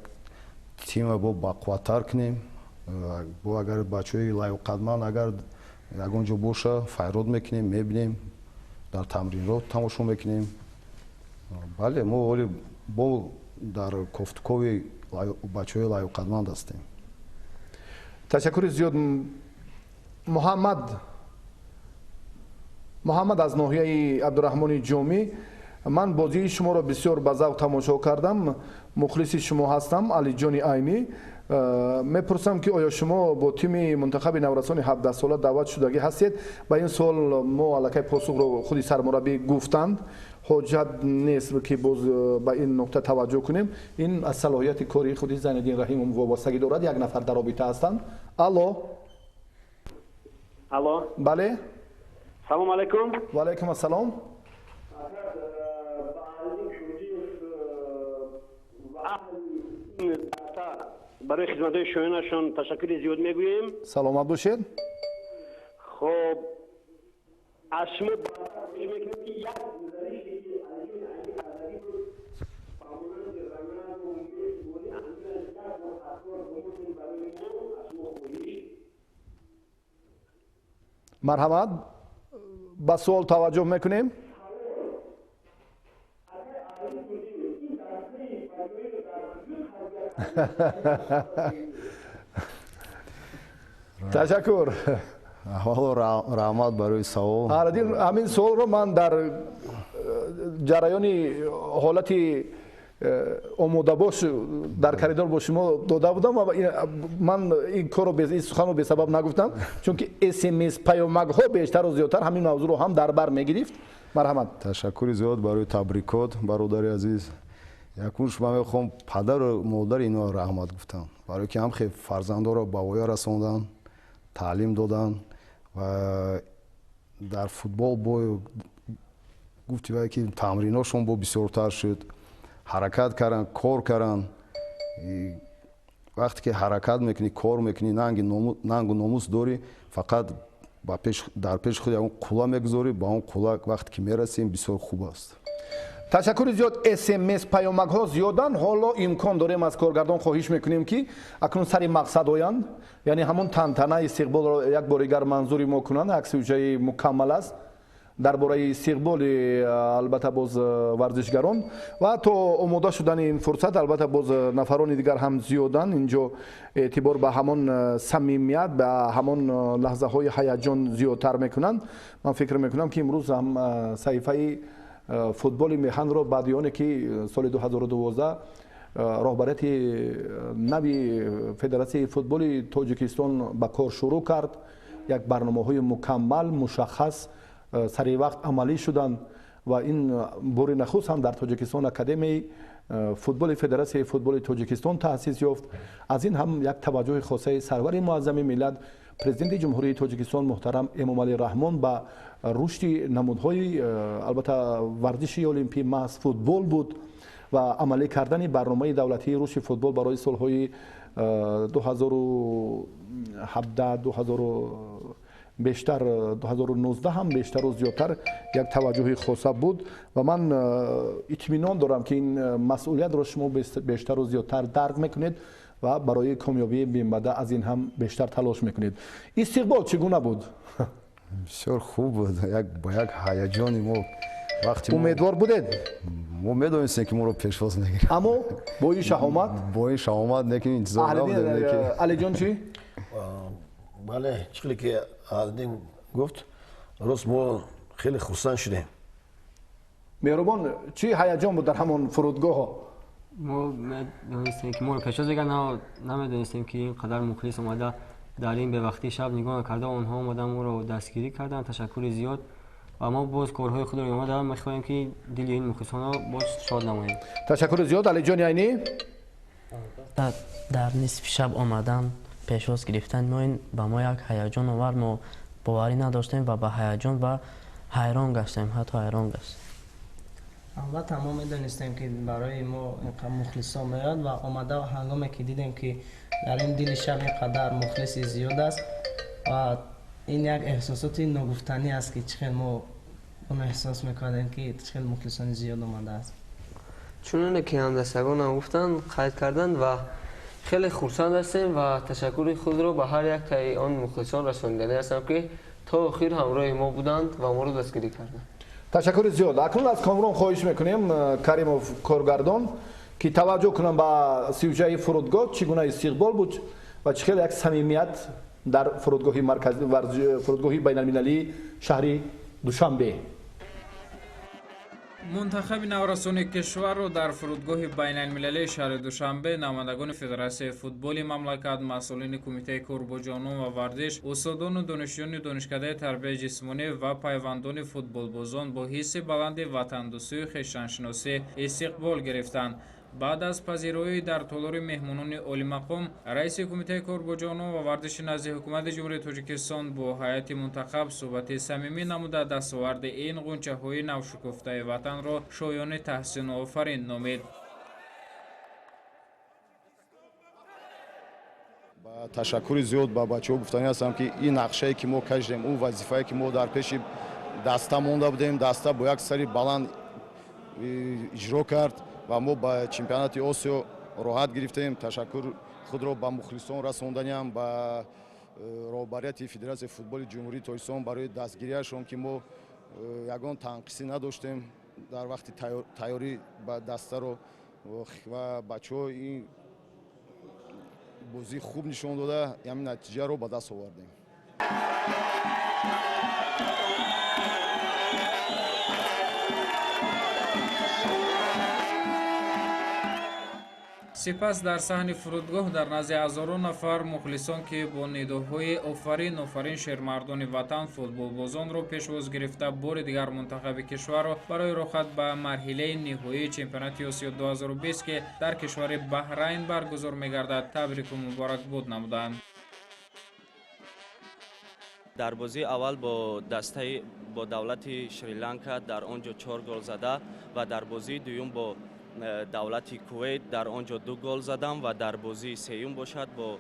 тима бо бақувваттар кунем. Бо агар бачаҳои лаёқатманд агар ягон ҷо боша, файрод мекунем, мебинем, дар тамринро тамошо мекунем. Бале, мо ҳоли бо дар кофтукови бачаҳои лаёқатманд ҳастем. Ташаккури зиёд. Муҳаммад аз ноҳияи Абдураҳмони Ҷомӣ. Ман бозии шуморо бисёр ба завқ тамошо кардам, мухлиси шумо ҳастам, Алиҷони Айнӣ. Мепурсам, ки оё шумо бо тими мунтахаби наврасони 17сола даъват шудагӣ ҳастед? Ба ин суол мо аллакай посухро худи сармураббӣ гуфтанд, ҳоҷат нест, ки боз ба ин нуқта таваҷҷӯҳ кунем. Ин аз салоҳияти кори худи Зайниддин Раҳимов вобастагӣ дорад. Як нафар дар робита ҳастанд. Алло. Алло. Бале. Салом алайкум. Ва алайкум ассалом. Барои хизматҳои шоёнашон ташаккури зиёд мегӯем. Саломат бошед. Хоб, аз шумо мекунем, ки як гузарише ки Марҳамат, ба суол таваҷҷӯҳ мекунем. Ташаккур. Аввало, раҳмат барои савол. Ҳамин суолро ман дар ҷараёни ҳолати омодабош дар коридор бо шумо дода будам ва ман ин корро, ин суханро бесабаб нагуфтам, чунки смс паёмакҳо бештару зиёдтар ҳамин мавзӯъро ҳам дар бар мегирифт. Марҳамат. Ташаккури зиёд барои табрикот, бародари азиз. Якунш ман мехоҳам падару модари инҳоро раҳмат гуфтам, барое ки ҳам хел фарзандоро ба воя расонданд, таълим доданд ва дар футбол бо гуфти вай ки тамриношон бо бисёртар шуд, ҳаракат карданд, кор карданд. Вақте ки ҳаракат мекунӣ, кор мекунӣ, нангу номус дорӣ, фақат дар пеши худ ягон қулла мегузорӣ, ба он қулла вақте ки мерасем, бисёр хуб аст. Ташаккури зиёд. Смс паёмакҳо зиёданд. Ҳоло имкон дорем, аз коргардон хоҳиш мекунем, ки акнун сари мақсад оянд, яъне ҳамон тантанаи истиқболро як бори дигар манзури мо кунанд. Як сюжаи мукаммал аст дар бораи истиқболи, албатта, боз варзишгарон ва то омода шудани ин фурсат, албатта, боз нафарони дигар ҳам зиёданд. Инҷо эътибор ба ҳамон самимият, ба ҳамон лаҳзаҳои ҳаяҷон зиёдтар мекунанд. Ман фикр мекунам, ки имрӯз ҳам саҳифаи футболи меҳанро баъди оне ки соли 2012 роҳбарияти нави Федератсияи футболи Тоҷикистон ба кор шурӯъ кард, як барномаҳои мукаммал, мушаххас, сари вақт амалӣ шуданд ва ин бори нахуст ҳам дар Тоҷикистон Академияи футболи Федератсияи футболи Тоҷикистон таъсис ёфт. Аз ин ҳам як таваҷҷӯҳи хосаи сарвари муаззами миллат, Президенти Ҷумҳурии Тоҷикистон муҳтарам Эмомалӣ Раҳмон ба рушди намудҳои, албатта, варзиши олимпӣ, маҳз футбол буд ва амалӣ кардани барномаи давлатии рушди футбол барои солҳои 2017, 2000 бештар 2019 ҳам бештару зиёдтар як таваҷҷӯҳи хоса буд. Ва ман итминон дорам, ки ин масъулиятро шумо бештару зиёдтар дарк мекунед ва барои комёбии бимбада аз ин ҳам бештар талош мекунед. Истиқбол чӣ гуна буд? Бисёр хуб буд, як ба як ҳаяҷони мо вақти Умедвор будед? Мо медонистем, ки моро пешвоз мегиранд. Аммо бо ин шаҳомат? Бо ин шаҳомат, лекин интизор набудем. Алиҷон, чӣ? Бале, чӣ хеле ки Аҳлиддин гуфт, рост, мо хеле хурсанд шудем. Меҳрубон, чӣ ҳаяҷон буд дар ҳамон фурудгоҳҳо? Мо медонистем, ки моро пешвоз мегиранд, намедонистем, ки ин қадар мухлис омада, дар ин бевақтии шаб нигоҳ накарда, онҳо омада, моро дастгирӣ карданд. Ташаккури зиёд ва мо боз корҳои худро идома дорем, мехоҳем, ки дили ин мухлисонро боз шод намоем. Ташаккури зиёд. Алиҷони Айнӣ? Дар нисфи шаб омадан, пешвоз гирифтани мо, ин ба мо як ҳаяҷон овард. Мо боварӣ надоштем ва ба ҳаяҷон ва ҳайрон гаштем, ҳатто ҳайрон гаштем. Албатта, мо медонистем, ки барои мо инқадр мухлисон меояд ва омада, ҳангоме ки дидем, ки дар ин дили шаб инқадар мухлиси зиёд аст ва ин як эҳсосоти ногуфтанӣ аст, ки чӣ хел мо он эҳсос мекардем, ки чӣ хел мухлисони зиёд омадааст. Чуноне ки ҳамдастагонам гуфтанд, қайд карданд, ва хеле хурсанд ҳастем ва ташаккури худро ба ҳар яктаи он мухлисон расониданӣ ҳастам, ки то охир ҳамроҳи мо буданд ва моро дастгирӣ карданд. Ташаккури зиёд. Акнун аз Комрон хоҳиш мекунем, Каримов коргардон, ки таваҷҷӯҳ кунам ба сюжаи фурудгоҳ, чӣ гуна истиқбол буд ва чӣ хел як самимият дар фурудгоҳи маркази, фурудгоҳи байналмилалии шаҳри Душанбе. Мунтахаби наврасони кишварро дар фурудгоҳи байналмилалии шаҳри Душанбе намояндагони Федератсияи футболи мамлакат, масъулини Кумитаи кор бо ҷавонон ва варзиш, устодону донишҷӯёни Донишкадаи тарбияи ҷисмонӣ ва пайвандони футболбозон бо ҳисси баланди ватандӯстию хештаншиносӣ истиқбол гирифтанд. Баъд аз пазироӣ дар толори меҳмонони олимақом, раиси Кумитаи кор бо ҷавонон ва варзиши назди Ҳукумати Ҷумҳурии Тоҷикистон бо ҳайати мунтахаб суҳбати самимӣ намуда, дастоварди ин ғунчаҳои навшукуфтаи ватанро шоёни таҳсину офарин номид. Ташаккури зиёд ба бачаҳо гуфтанӣ ҳастам, ки ин нақшае ки мо кашидем, он вазифае ки мо дар пеши даста монда будем, даста бо як сари баланд иҷро кард ва мо ба чемпионати Осиё роҳат гирифтем. Ташаккур худро ба мухлисон расонданиам, ба роҳбарияти Федератсияи футболи Ҷумҳурии Тоҷикистон барои дастгириашон, ки мо ягон танқисӣ надоштем дар вақти тайёрӣ ба дастаро ва бачаҳо ин бозии хуб нишон дода, ҳамин натиҷаро ба даст овардем. Сипас дар саҳни фурудгоҳ дар назди ҳазорон нафар мухлисон, ки бо нидоҳои офарин офарин шермардони ватан футболбозонро пешвоз гирифта, бори дигар мунтахаби кишварро барои роҳат ба марҳилаи ниҳоии чемпионати Осиё 2020, ки дар кишвари Баҳрайн баргузор мегардад, табрику муборакбод намуданд. Дар бозии аввал бо дастаи бо давлати Шри-Ланка дар он ҷо 4 гол зада ва дар бозии дуюм бо давлати Кувейт дар он ҷо 2 гол задам ва дар бозии сеюм бошад бо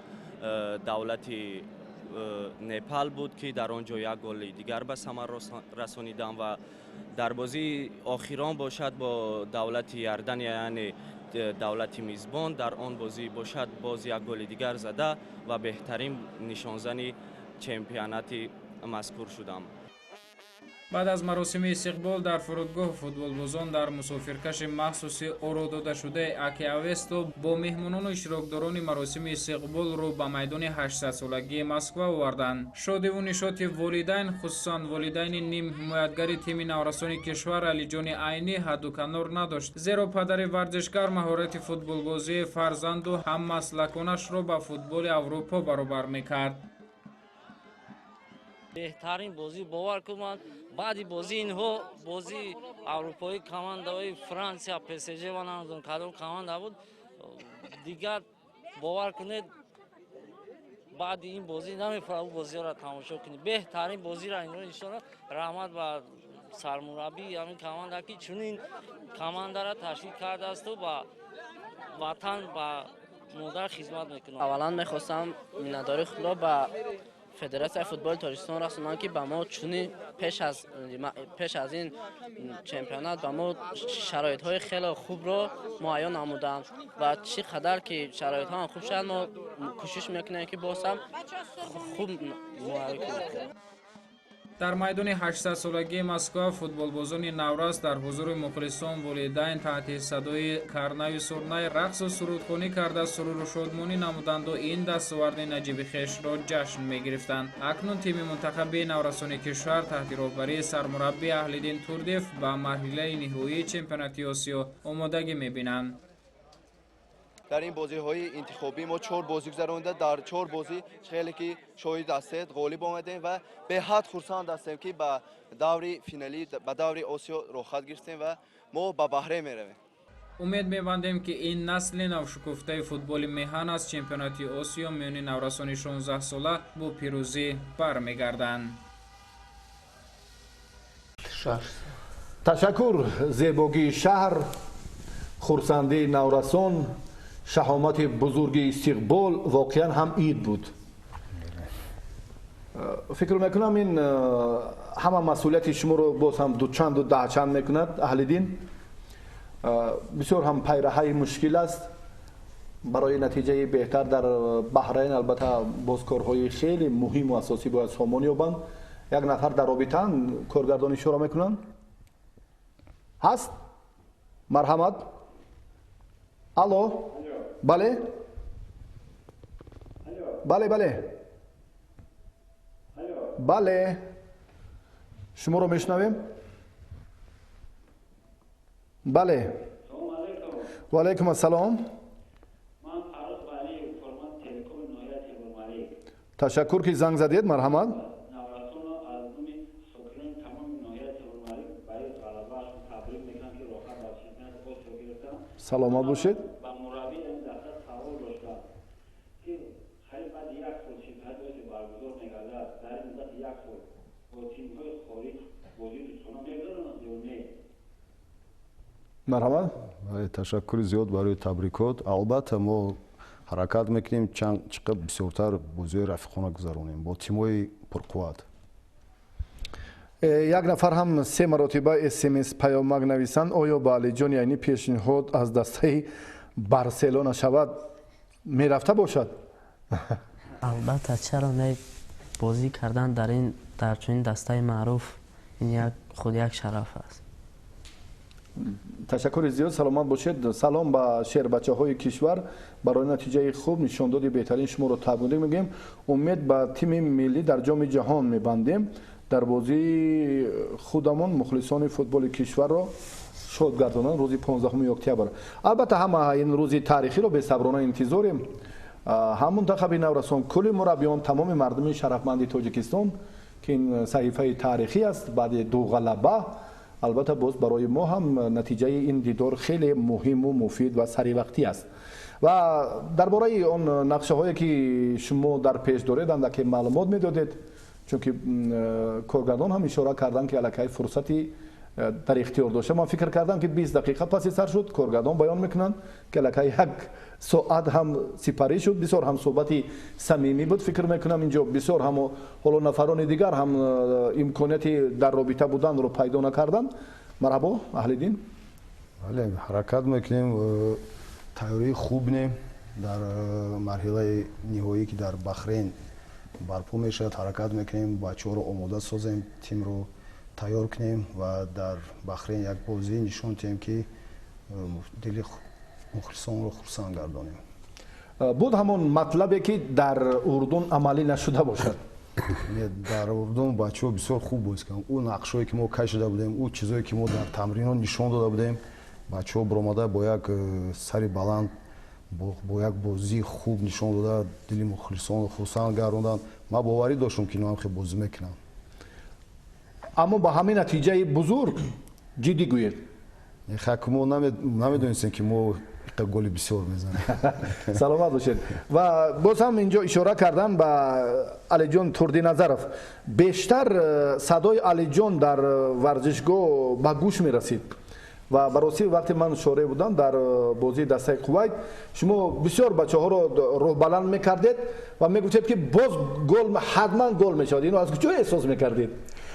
давлати Непал буд, ки дар он ҷо 1 голи дигар ба самар расонидам ва дар бозии охирон бошад бо давлати Иордания, яъне давлати мизбон, дар он бозӣ бошад боз 1 голи дигар зада ва беҳтарин нишонзани чемпионати мазкур шудам. Баъд аз маросими истиқбол дар фурудгоҳ футболбозон дар мусофиркаши махсуси оро додашудаи Аки Авесто бо меҳмонону иштирокдорони маросими истиқбол рӯ ба майдони 800-солагии Москва оварданд. Шодиву нишоти волидайн, хусусан волидайни нимҳимоятгари тими наврасони кишвар Алиҷони Айнӣ ҳадду канор надошт, зеро падари варзишгар маҳорати футболбозии фарзанду ҳаммаслаконашро ба футболи Аврупо баробар мекард. Беҳтарин бозӣ, бовар кун, ман баъди бозии инҳо, бозии аврупоӣ командаҳои Франсия, ПСЖ ва намедонам кадом команда буд, дигар бовар кунед, баъди ин бозӣ намефаҳмам бозиҳоро тамошо кунед. Беҳтарин бозиро инҳо нишон дод. Раҳмат ба сармураббии ҳамин команда, ки чунин командаро ташкил кардаасту ба ватан, ба модар хизмат мекунад. Аввалан мехостам миннатдории худро ба Федератсияи футболи Тоҷикистон расонам, ки ба мо чунин пеш аз ин чемпионат ба мо шароитҳои хеле хубро муайян намуданд ва чӣ қадар ки шароитҳо ҳам хуб шавад, мо кӯшиш мекунем, ки боз ҳам хуб муайян кунем. Дар майдони 800-солагии Москва футболбозони наврас дар ҳузури мухлисон, волидайн таҳти садои карнаю сурнай рақсу сурудхонӣ карда суруру шодмонӣ намуданду ин дастоварди наҷиби хешро ҷашн мегирифтанд. Акнун тими мунтахаби наврасони кишвар таҳти роҳбарии сармураббӣ Аҳлиддин Турдиев ба марҳилаи ниҳоии чемпионати Осиё омодагӣ мебинанд. Дар ин бозиҳои интихобӣ мо 4 бозӣ гузаронида, дар 4 бозӣ хеле ки шоҳид ҳастед ғолиб омадем ва беҳад хурсанд ҳастем, ки ба даври финалӣ, ба даври Осиё роҳхат гирифтем ва мо ба Баҳрейн меравем. Умед мебандем, ки ин насли навшукуфтаи футболи меҳан аз чемпионати Осиё миёни наврасони 16-сола бо пирӯзӣ бармегарданд. Ташаккур. Зебогии шаҳр, хурсандии наврасон, шаҳомати бузурги истиқбол воқеан ҳам ид буд. Фикр мекунам, ин ҳама масъулияти шуморо боз ҳам дучанду даҳчанд мекунад. Аҳлиддин, бисёр ҳам пайраҳаи мушкил аст барои натиҷаи беҳтар дар Баҳрайн. Албатта боз корҳои хеле муҳиму асосӣ бояд сомон ёбанд. Як нафар дар робитаанд, коргардони шӯро мекунанд, ҳаст? Марҳамат. Алло, бале, бале, бале, бале, шуморо мешунавем. Бале, ва алайкум ассалом. Ташаккур, ки занг задед, марҳамат. Саломат бошед. Марҳамат. Ташаккури зиёд барои табрикот. Албатта, мо ҳаракат мекунем чӣ қадр бисёртар бозиҳои рафиқона гузаронем бо тимҳои пурқувват. Як нафар ҳам се маротиба смс паёмак нависанд: оё ба Алиҷони Айнӣ пешниҳод аз дастаи Барселона шавад, мерафта бошад? Албатта, чаро не? Бозӣ кардан дар чунин дастаи маъруф ин худ як шараф аст. Ташаккури зиёд, саломат бошед. Салом ба шербачаҳои кишвар, барои натиҷаи хуб, нишондоди беҳтарин шуморо табрик мегӯем. Умед ба тими миллӣ дар Ҷоми ҷаҳон мебандем. Дар бозии худамон мухлисони футболи кишварро шод гардонанд рӯзи 15 октябр. Албатта, ҳама ин рӯзи таърихиро бесаброна интизорем. Ҳам мунтахаби наврасон, кулли мураббиён, тамоми мардуми шарафманди Тоҷикистон, ки ин саҳифаи таърихӣ аст баъди ду ғалаба. Албатта, боз барои мо ҳам натиҷаи ин дидор хеле муҳиму муфид ва саривақтӣ аст. Ва дар бораи он нақшаҳое, ки шумо дар пеш доред, андаке маълумот медодед, чунки коргардон ҳам ишора карданд, ки аллакай фурсати дар ихтиёр дошта. Ман фикр кардам, ки 20 дақиқа паси сар шуд, коргардон баён мекунанд, ки аллакай як соат ҳам сипарӣ шуд. Бисёр ҳам суҳбати самимӣ буд, фикр мекунам инҷо бисёр ҳам ҳоло нафарони дигар ҳам имконияти дар робита буданро пайдо накарданд. Марҳабо, Аҳлиддин. Бале, ҳаракат мекунем, тайёрии хуб бинем дар марҳилаи ниҳоӣ, ки дар Бахрейн барпо мешавад. Ҳаракат мекунем бачаҳоро омода созем, тимро тайёр кунем ва дар Бахрейн як бозӣ нишон диҳем, ки дили мухлисонро хурсанд гардонем. Буд ҳамон матлабе, ки дар Урдун амалӣ нашуда бошад? Дар Урдун бачаҳо бисёр хуб бозӣ карданд. Ӯ нақшҳое, ки мо кашида будем, ӯ чизое, ки мо дар тамринҳо нишон дода будем, бачаҳо баромада бо як сари баланд, бо як бозии хуб нишон дода, дили мухлисонро хурсанд гардонданд. Ман боварӣ доштам, ки инҳо ҳам хел бозӣ мекунанд. Аммо ба ҳамин натиҷаи бузург ҷиддӣ гӯед. Мо намедонистем, ки мо голи бисёр мезанем. Саломат бошед. Ва боз ҳам инҷо ишора кардан ба Алиҷон Турдиназаров. Бештар садои Алиҷон дар варзишгоҳ ба гӯш мерасид. Ва барости, вақте ман шореҳ будам дар бозии дастаи Кувайт, шумо бисёр бачаҳоро роҳбаланд мекардед ва мегуфтед, ки боз гол, ҳатман гол мешавад. Ино аз куҷо эҳсос мекардед?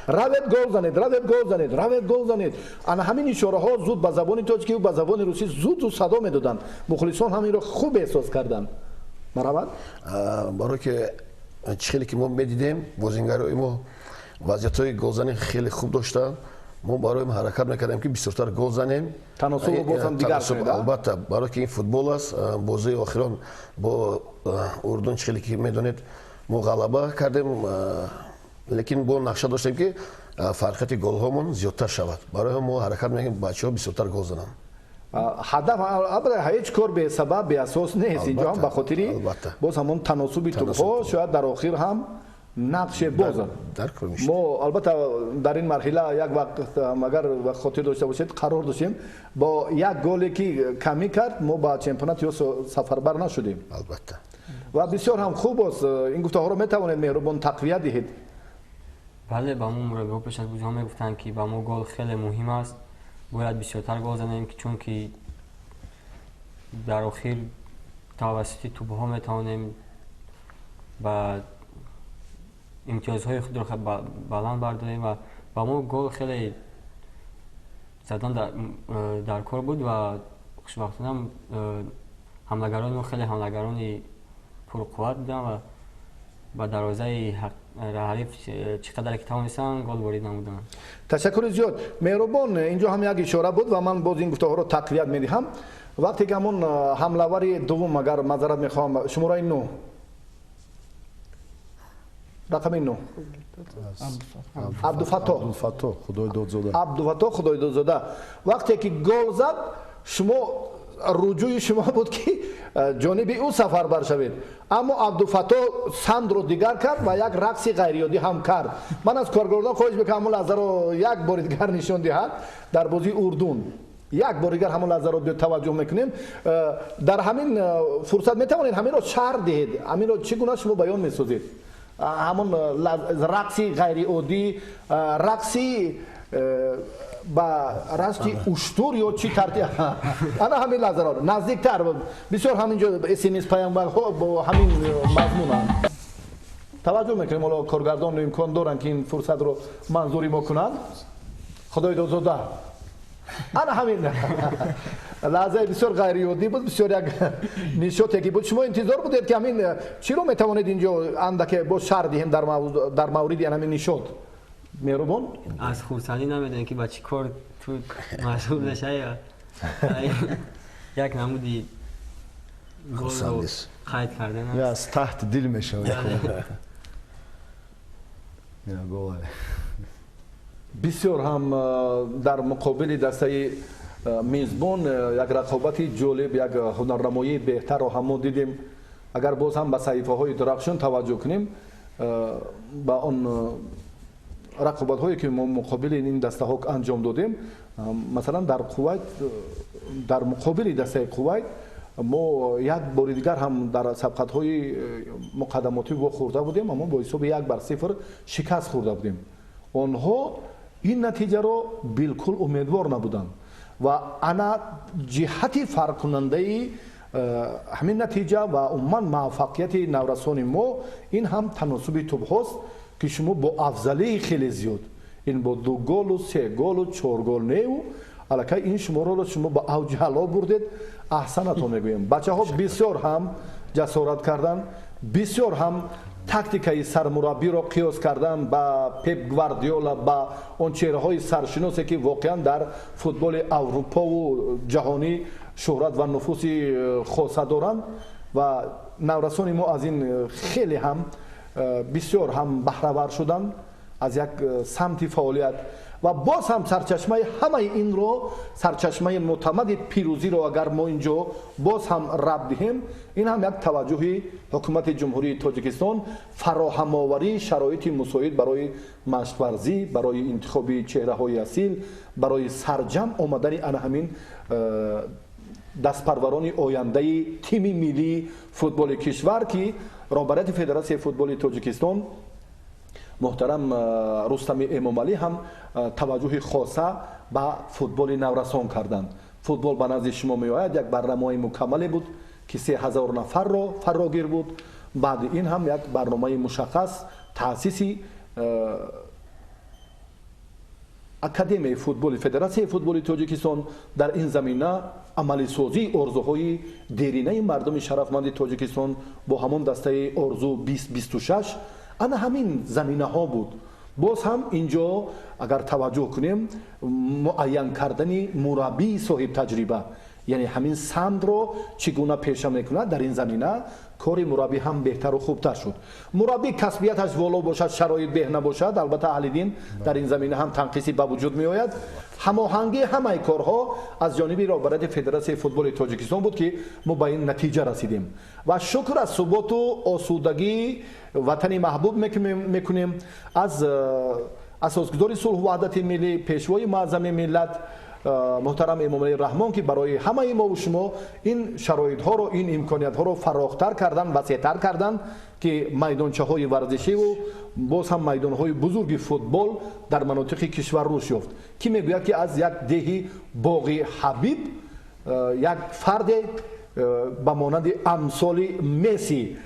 Равед гол занед, равед гол занед, равед гол занед. Ана ҳамин ишораҳо зуд ба забони тоҷикӣ ва ба забони русӣ зуд зуд садо медоданд. Мухлисон ҳам инро хуб эҳсос карданд. Марҳамат. Барое ки чӣ хеле ки мо медидем, бозингарои мо вазъиятҳои голзанӣ хеле хуб доштанд. Мо барои ҳаракат мекардем, ки бисёртар гол занем. Таносубро боз ҳам дигар кунед. Албатта, барое ки ин футбол аст. Бозии охирон бо Урдун, чӣ хеле ки медонед, мо ғалаба кардем, лекин бо нақша доштем, ки фарқияти голҳомон зиёдтар шавад. Барои мо ҳаракат мекунем, бачаҳо бисёртар гол зананд. Ҳадаф албатта, ҳеҷ кор бесабаб, беасос нест. Инҷо ҳам ба хотири боз ҳамон таносуби тӯбҳо шояд дар охир ҳам нақше бозад. Мо албатта дар ин марҳила як вақт, агар хотир дошта бошед, қарор доштем, бо як голе, ки камӣ кард, мо ба чемпионати Осиё сафарбар нашудем. Албатта. Ва бисёр ҳам хуб аст. Ин гуфтаҳоро метавонед, Меҳрубон, тақвият диҳед? Бале, ба мо мураббиҳо пеш аз бозиҳо мегуфтанд, ки ба мо гол хеле муҳим аст, бояд бисёртар гол занем, чунки дар охир тавассути тӯбҳо метавонем ба имтиёзҳои худро баланд бардорем. Ва ба мо гол хеле задан дар кор буд ва хушбахтона ҳамлагарони мо хеле ҳамлагарони пурқувват буданд ва ба дарвозаи ҳариф чӣ қадаре ки тавонистанд, гол ворид намуданд. Ташаккури зиёд, Меҳрубон. Инҷо ҳам як ишора буд ва ман боз ин гуфтаҳоро тақвият медиҳам. Вақте ки ҳамон ҳамлавари дуввум, агар маъзарат мехоҳам, шумораи 9. Рақами 9 Абдуфаттоҳ Худойдодзода. Абдуфаттоҳ Худойдодзода вақте ки гол зад, шумо руҷӯи шумо буд ки ҷониби ӯ сафарбар шавед, аммо Абдуфаттоҳ сандро дигар кард ва як рақси ғайриоддӣ ҳам кард. Ман аз коргардон хоҳиш мекунам ҳамон лаҳзаро як бори дигар нишон диҳад дар бозии Урдун. Як бори дигар ҳамон лаҳзаро таваҷҷӯҳ мекунем. Дар ҳамин фурсат метавонед ҳаминро шарҳ диҳед, ҳаминро чӣ гуна шумо баён месозед? Ҳамон рақси ғайриоддӣ, рақси ба расти уштур ё чӣ тартиб, ана ҳамин лаҳзаро наздиктар. Бисёр ҳамин ҷо смс паёмбарҳо бо ҳамин мазмунанд. Таваҷҷӯҳ мекунем, ҳоло коргардон имкон доранд ки ин фурсатро манзури мо кунанд. Худойдодзода, ана ҳамин лаҳзаи бисёр ғайриоддӣ буд, бисёр як нишоте ки буд. Шумо интизор будед ки ҳамин чиро метавонед инҷо андаке боз шарҳ диҳем дар мавриди ҳамин нишот? Меҳрубон, аз хурсандӣ намедонем ки ба чӣ кор ту машғул мешавӣ. Як намуди голро қайд кардан аз таҳти дил мешавад. Бисёр ҳам дар муқобили дастаи мезбон як рақобати ҷолиб, як ҳунарнамоии беҳтарро ҳам мо дидем. Агар боз ҳам ба саҳифаҳои дурахшон таваҷҷӯҳ кунем, ба он рақобатҳое ки мо муқобили ин дастаҳо анҷом додем, масалан дар Кувайт, дар муқобили дастаи Кувайт мо як бори дигар ҳам дар сабқатҳои муқаддамотӣ вохӯрда будем, аммо бо ҳисоби 1-0 шикаст хӯрда будем. Онҳо ин натиҷаро билкул умедвор набуданд ва ана ҷиҳати фарқкунандаи ҳамин натиҷа ва умуман муваффақияти наврасони мо ин ҳам таносуби тӯбҳост ки шумо бо афзалии хеле зиёд, ин бо 2 голу, 3 голу, 4 гол неу, аллакай ин шуморо шумо ба авҷи ҳало бурдед. Аҳсанатон мегӯем. Бачаҳо бисёр ҳам ҷасорат карданд, бисёр ҳам тактикаи сармураббиро қиёс кардан ба Пеп Гвардиола, ба он чеҳраҳои саршиносе ки воқеан дар футболи Аврупову ҷаҳонӣ шӯҳрат ва нуфуси хоса доранд ва наврасони мо аз ин хеле ҳам бисёр ҳам баҳравар шуданд аз як самти фаъолият ва боз ҳам сарчашмаи ҳамаи инро, сарчашмаи мӯътамади пирӯзиро агар мо инҷо боз ҳам рабт диҳем, ин ҳам як таваҷҷӯҳи ҳукумати Ҷумҳурии Тоҷикистон, фароҳамоварии шароити мусоид барои машқварзӣ, барои интихоби чеҳраҳои асил, барои сарҷамъ омадани ана ҳамин дастпарварони ояндаи тими миллии футболи кишвар ки роҳбарияти Федератсияи футболи Тоҷикистон муҳтарам Рустами Эмомалӣ ҳам таваҷҷӯҳи хоса ба футболи наврасон карданд. Футбол ба назди шумо меояд як барномаи мукаммале буд ки 3000 нафарро фарогир буд. Баъди ин ҳам як барномаи мушаххас таъсиси Академияи футболи Федератсияи футболи Тоҷикистон дар ин замина амалисозии орзуҳои деринаи мардуми шарафманди Тоҷикистон бо ҳамон дастаи орзу 2026 ана ҳамин заминаҳо буд. Боз ҳам инҷо агар таваҷҷӯҳ кунем, муайян кардани мураббии соҳибтаҷриба, яъне ҳамин самтро чӣ гуна пеша мекунад, дар ин замина кори мураббӣ ҳам беҳтару хубтар шуд. Мураббӣ касбияташ воло бошад, шароит беҳ набошад, албатта аҳли дин дар ин замина ҳам танқиси ба вуҷуд меояд. Ҳамоҳангии ҳамаи корҳо аз ҷониби роҳбарияти Федератсияи футболи Тоҷикистон буд ки мо ба ин натиҷа расидем ва шукр аз суботу осудагии ватани маҳбуб мекунем, аз асосгузори сулҳу ваҳдати миллӣ, пешвои муаззами миллат муҳтарам Эмомалӣ Раҳмон ки барои ҳамаи мову шумо ин шароитҳоро, ин имкониятҳоро фарохтар кардан, васеътар кардан ки майдончаҳои варзишиву боз ҳам майдонҳои бузурги футбол дар манотиқи кишвар рушд ёфт. Ки мегӯяд ки аз як деҳи боғи Ҳабиб як фарде ба монанди амсоли Месси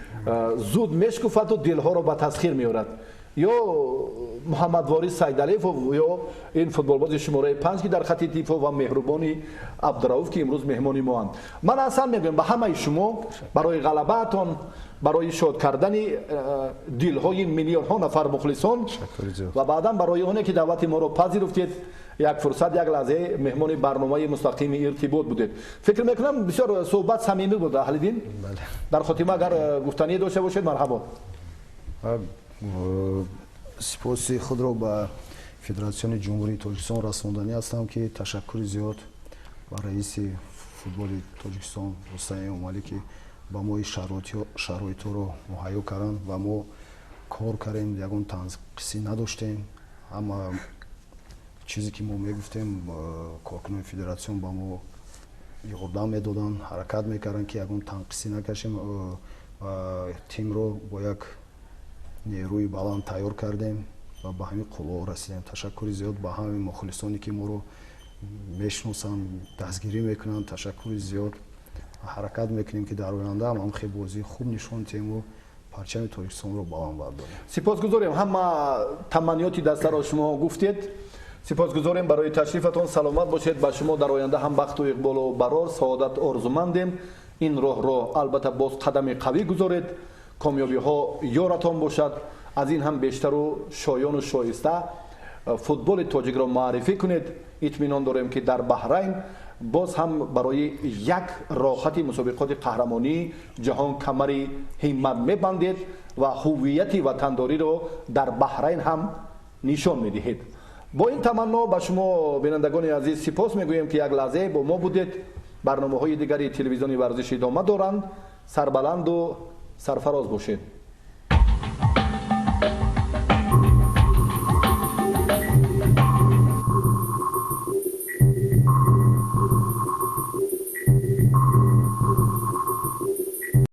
зуд мешкуфаду дилҳоро ба тасхир меорад. Ё Муҳаммадворис Сайдалиев ё ин футболбози шумораи 5 ки дар хати дифоъ ва Меҳрубони Абдурауф ки имрӯз меҳмони моанд. Ман аслан мегӯям ба ҳамаи шумо барои ғалабаатон, барои шод кардани дилҳои миллионҳо нафар мухлисон ва баъдан барои оне ки даъвати моро пазируфтед, як фурсат, як лаҳзаи меҳмони барномаи мустақими иртибот будед. Фикр мекунам бисёр суҳбат самимӣ буд, Аҳлиддин. Дар хотима агар гуфтание дошта бошед, марҳабо. Сипоси худро ба Федератсиони Ҷумҳурии Тоҷикистон расонданӣ ҳастам, ки ташаккури зиёд ба раиси футболи Тоҷикистон Рустам Эмомалӣ, ки ба мо ин шароитҳоро муҳайё карданд ва мо кор кардем, ягон танқисӣ надоштем. Ҳама чизе ки мо мегуфтем, коркунони федератсион ба мо ёрдам медоданд, ҳаракат мекарданд, ки ягон танқисӣ накашем ва тимро бо як нерӯи баланд тайёр кардем ва ба ҳамин қуллаҳо расидем. Ташаккури зиёд ба ҳамаи мухлисоне, ки моро мешиносанд, дастгирӣ мекунанд. Ташаккури зиёд. Ҳаракат мекунем, ки дар оянда ҳам ҳамхел бозии хуб нишон диҳему парчами Тоҷикистонро баланд бардорем. Сипосгузорем. Ҳама таманниёти дастаро шумо гуфтед. Сипосгузорем барои ташрифатон. Саломат бошед. Ба шумо дар оянда ҳам бахту иқболу барор, саодат орзумандем. Ин роҳро албатта боз қадами қавӣ гузоред, комёбиҳо ёратон бошад. Аз ин ҳам бештару шоёну шоиста футболи тоҷикро муаррифӣ кунед. Итминон дорем, ки дар Баҳрайн боз ҳам барои як роҳати мусобиқоти қаҳрамонии ҷаҳон камари ҳиммат мебандед ва ҳуввияти ватандориро дар Баҳрайн ҳам нишон медиҳед. Бо ин таманно ба шумо, бинандагони азиз, сипос мегӯем, ки як лаҳзае бо мо будед. Барномаҳои дигари телевизиони варзиш идома доранд. Сарбаланду сарфароз бошед.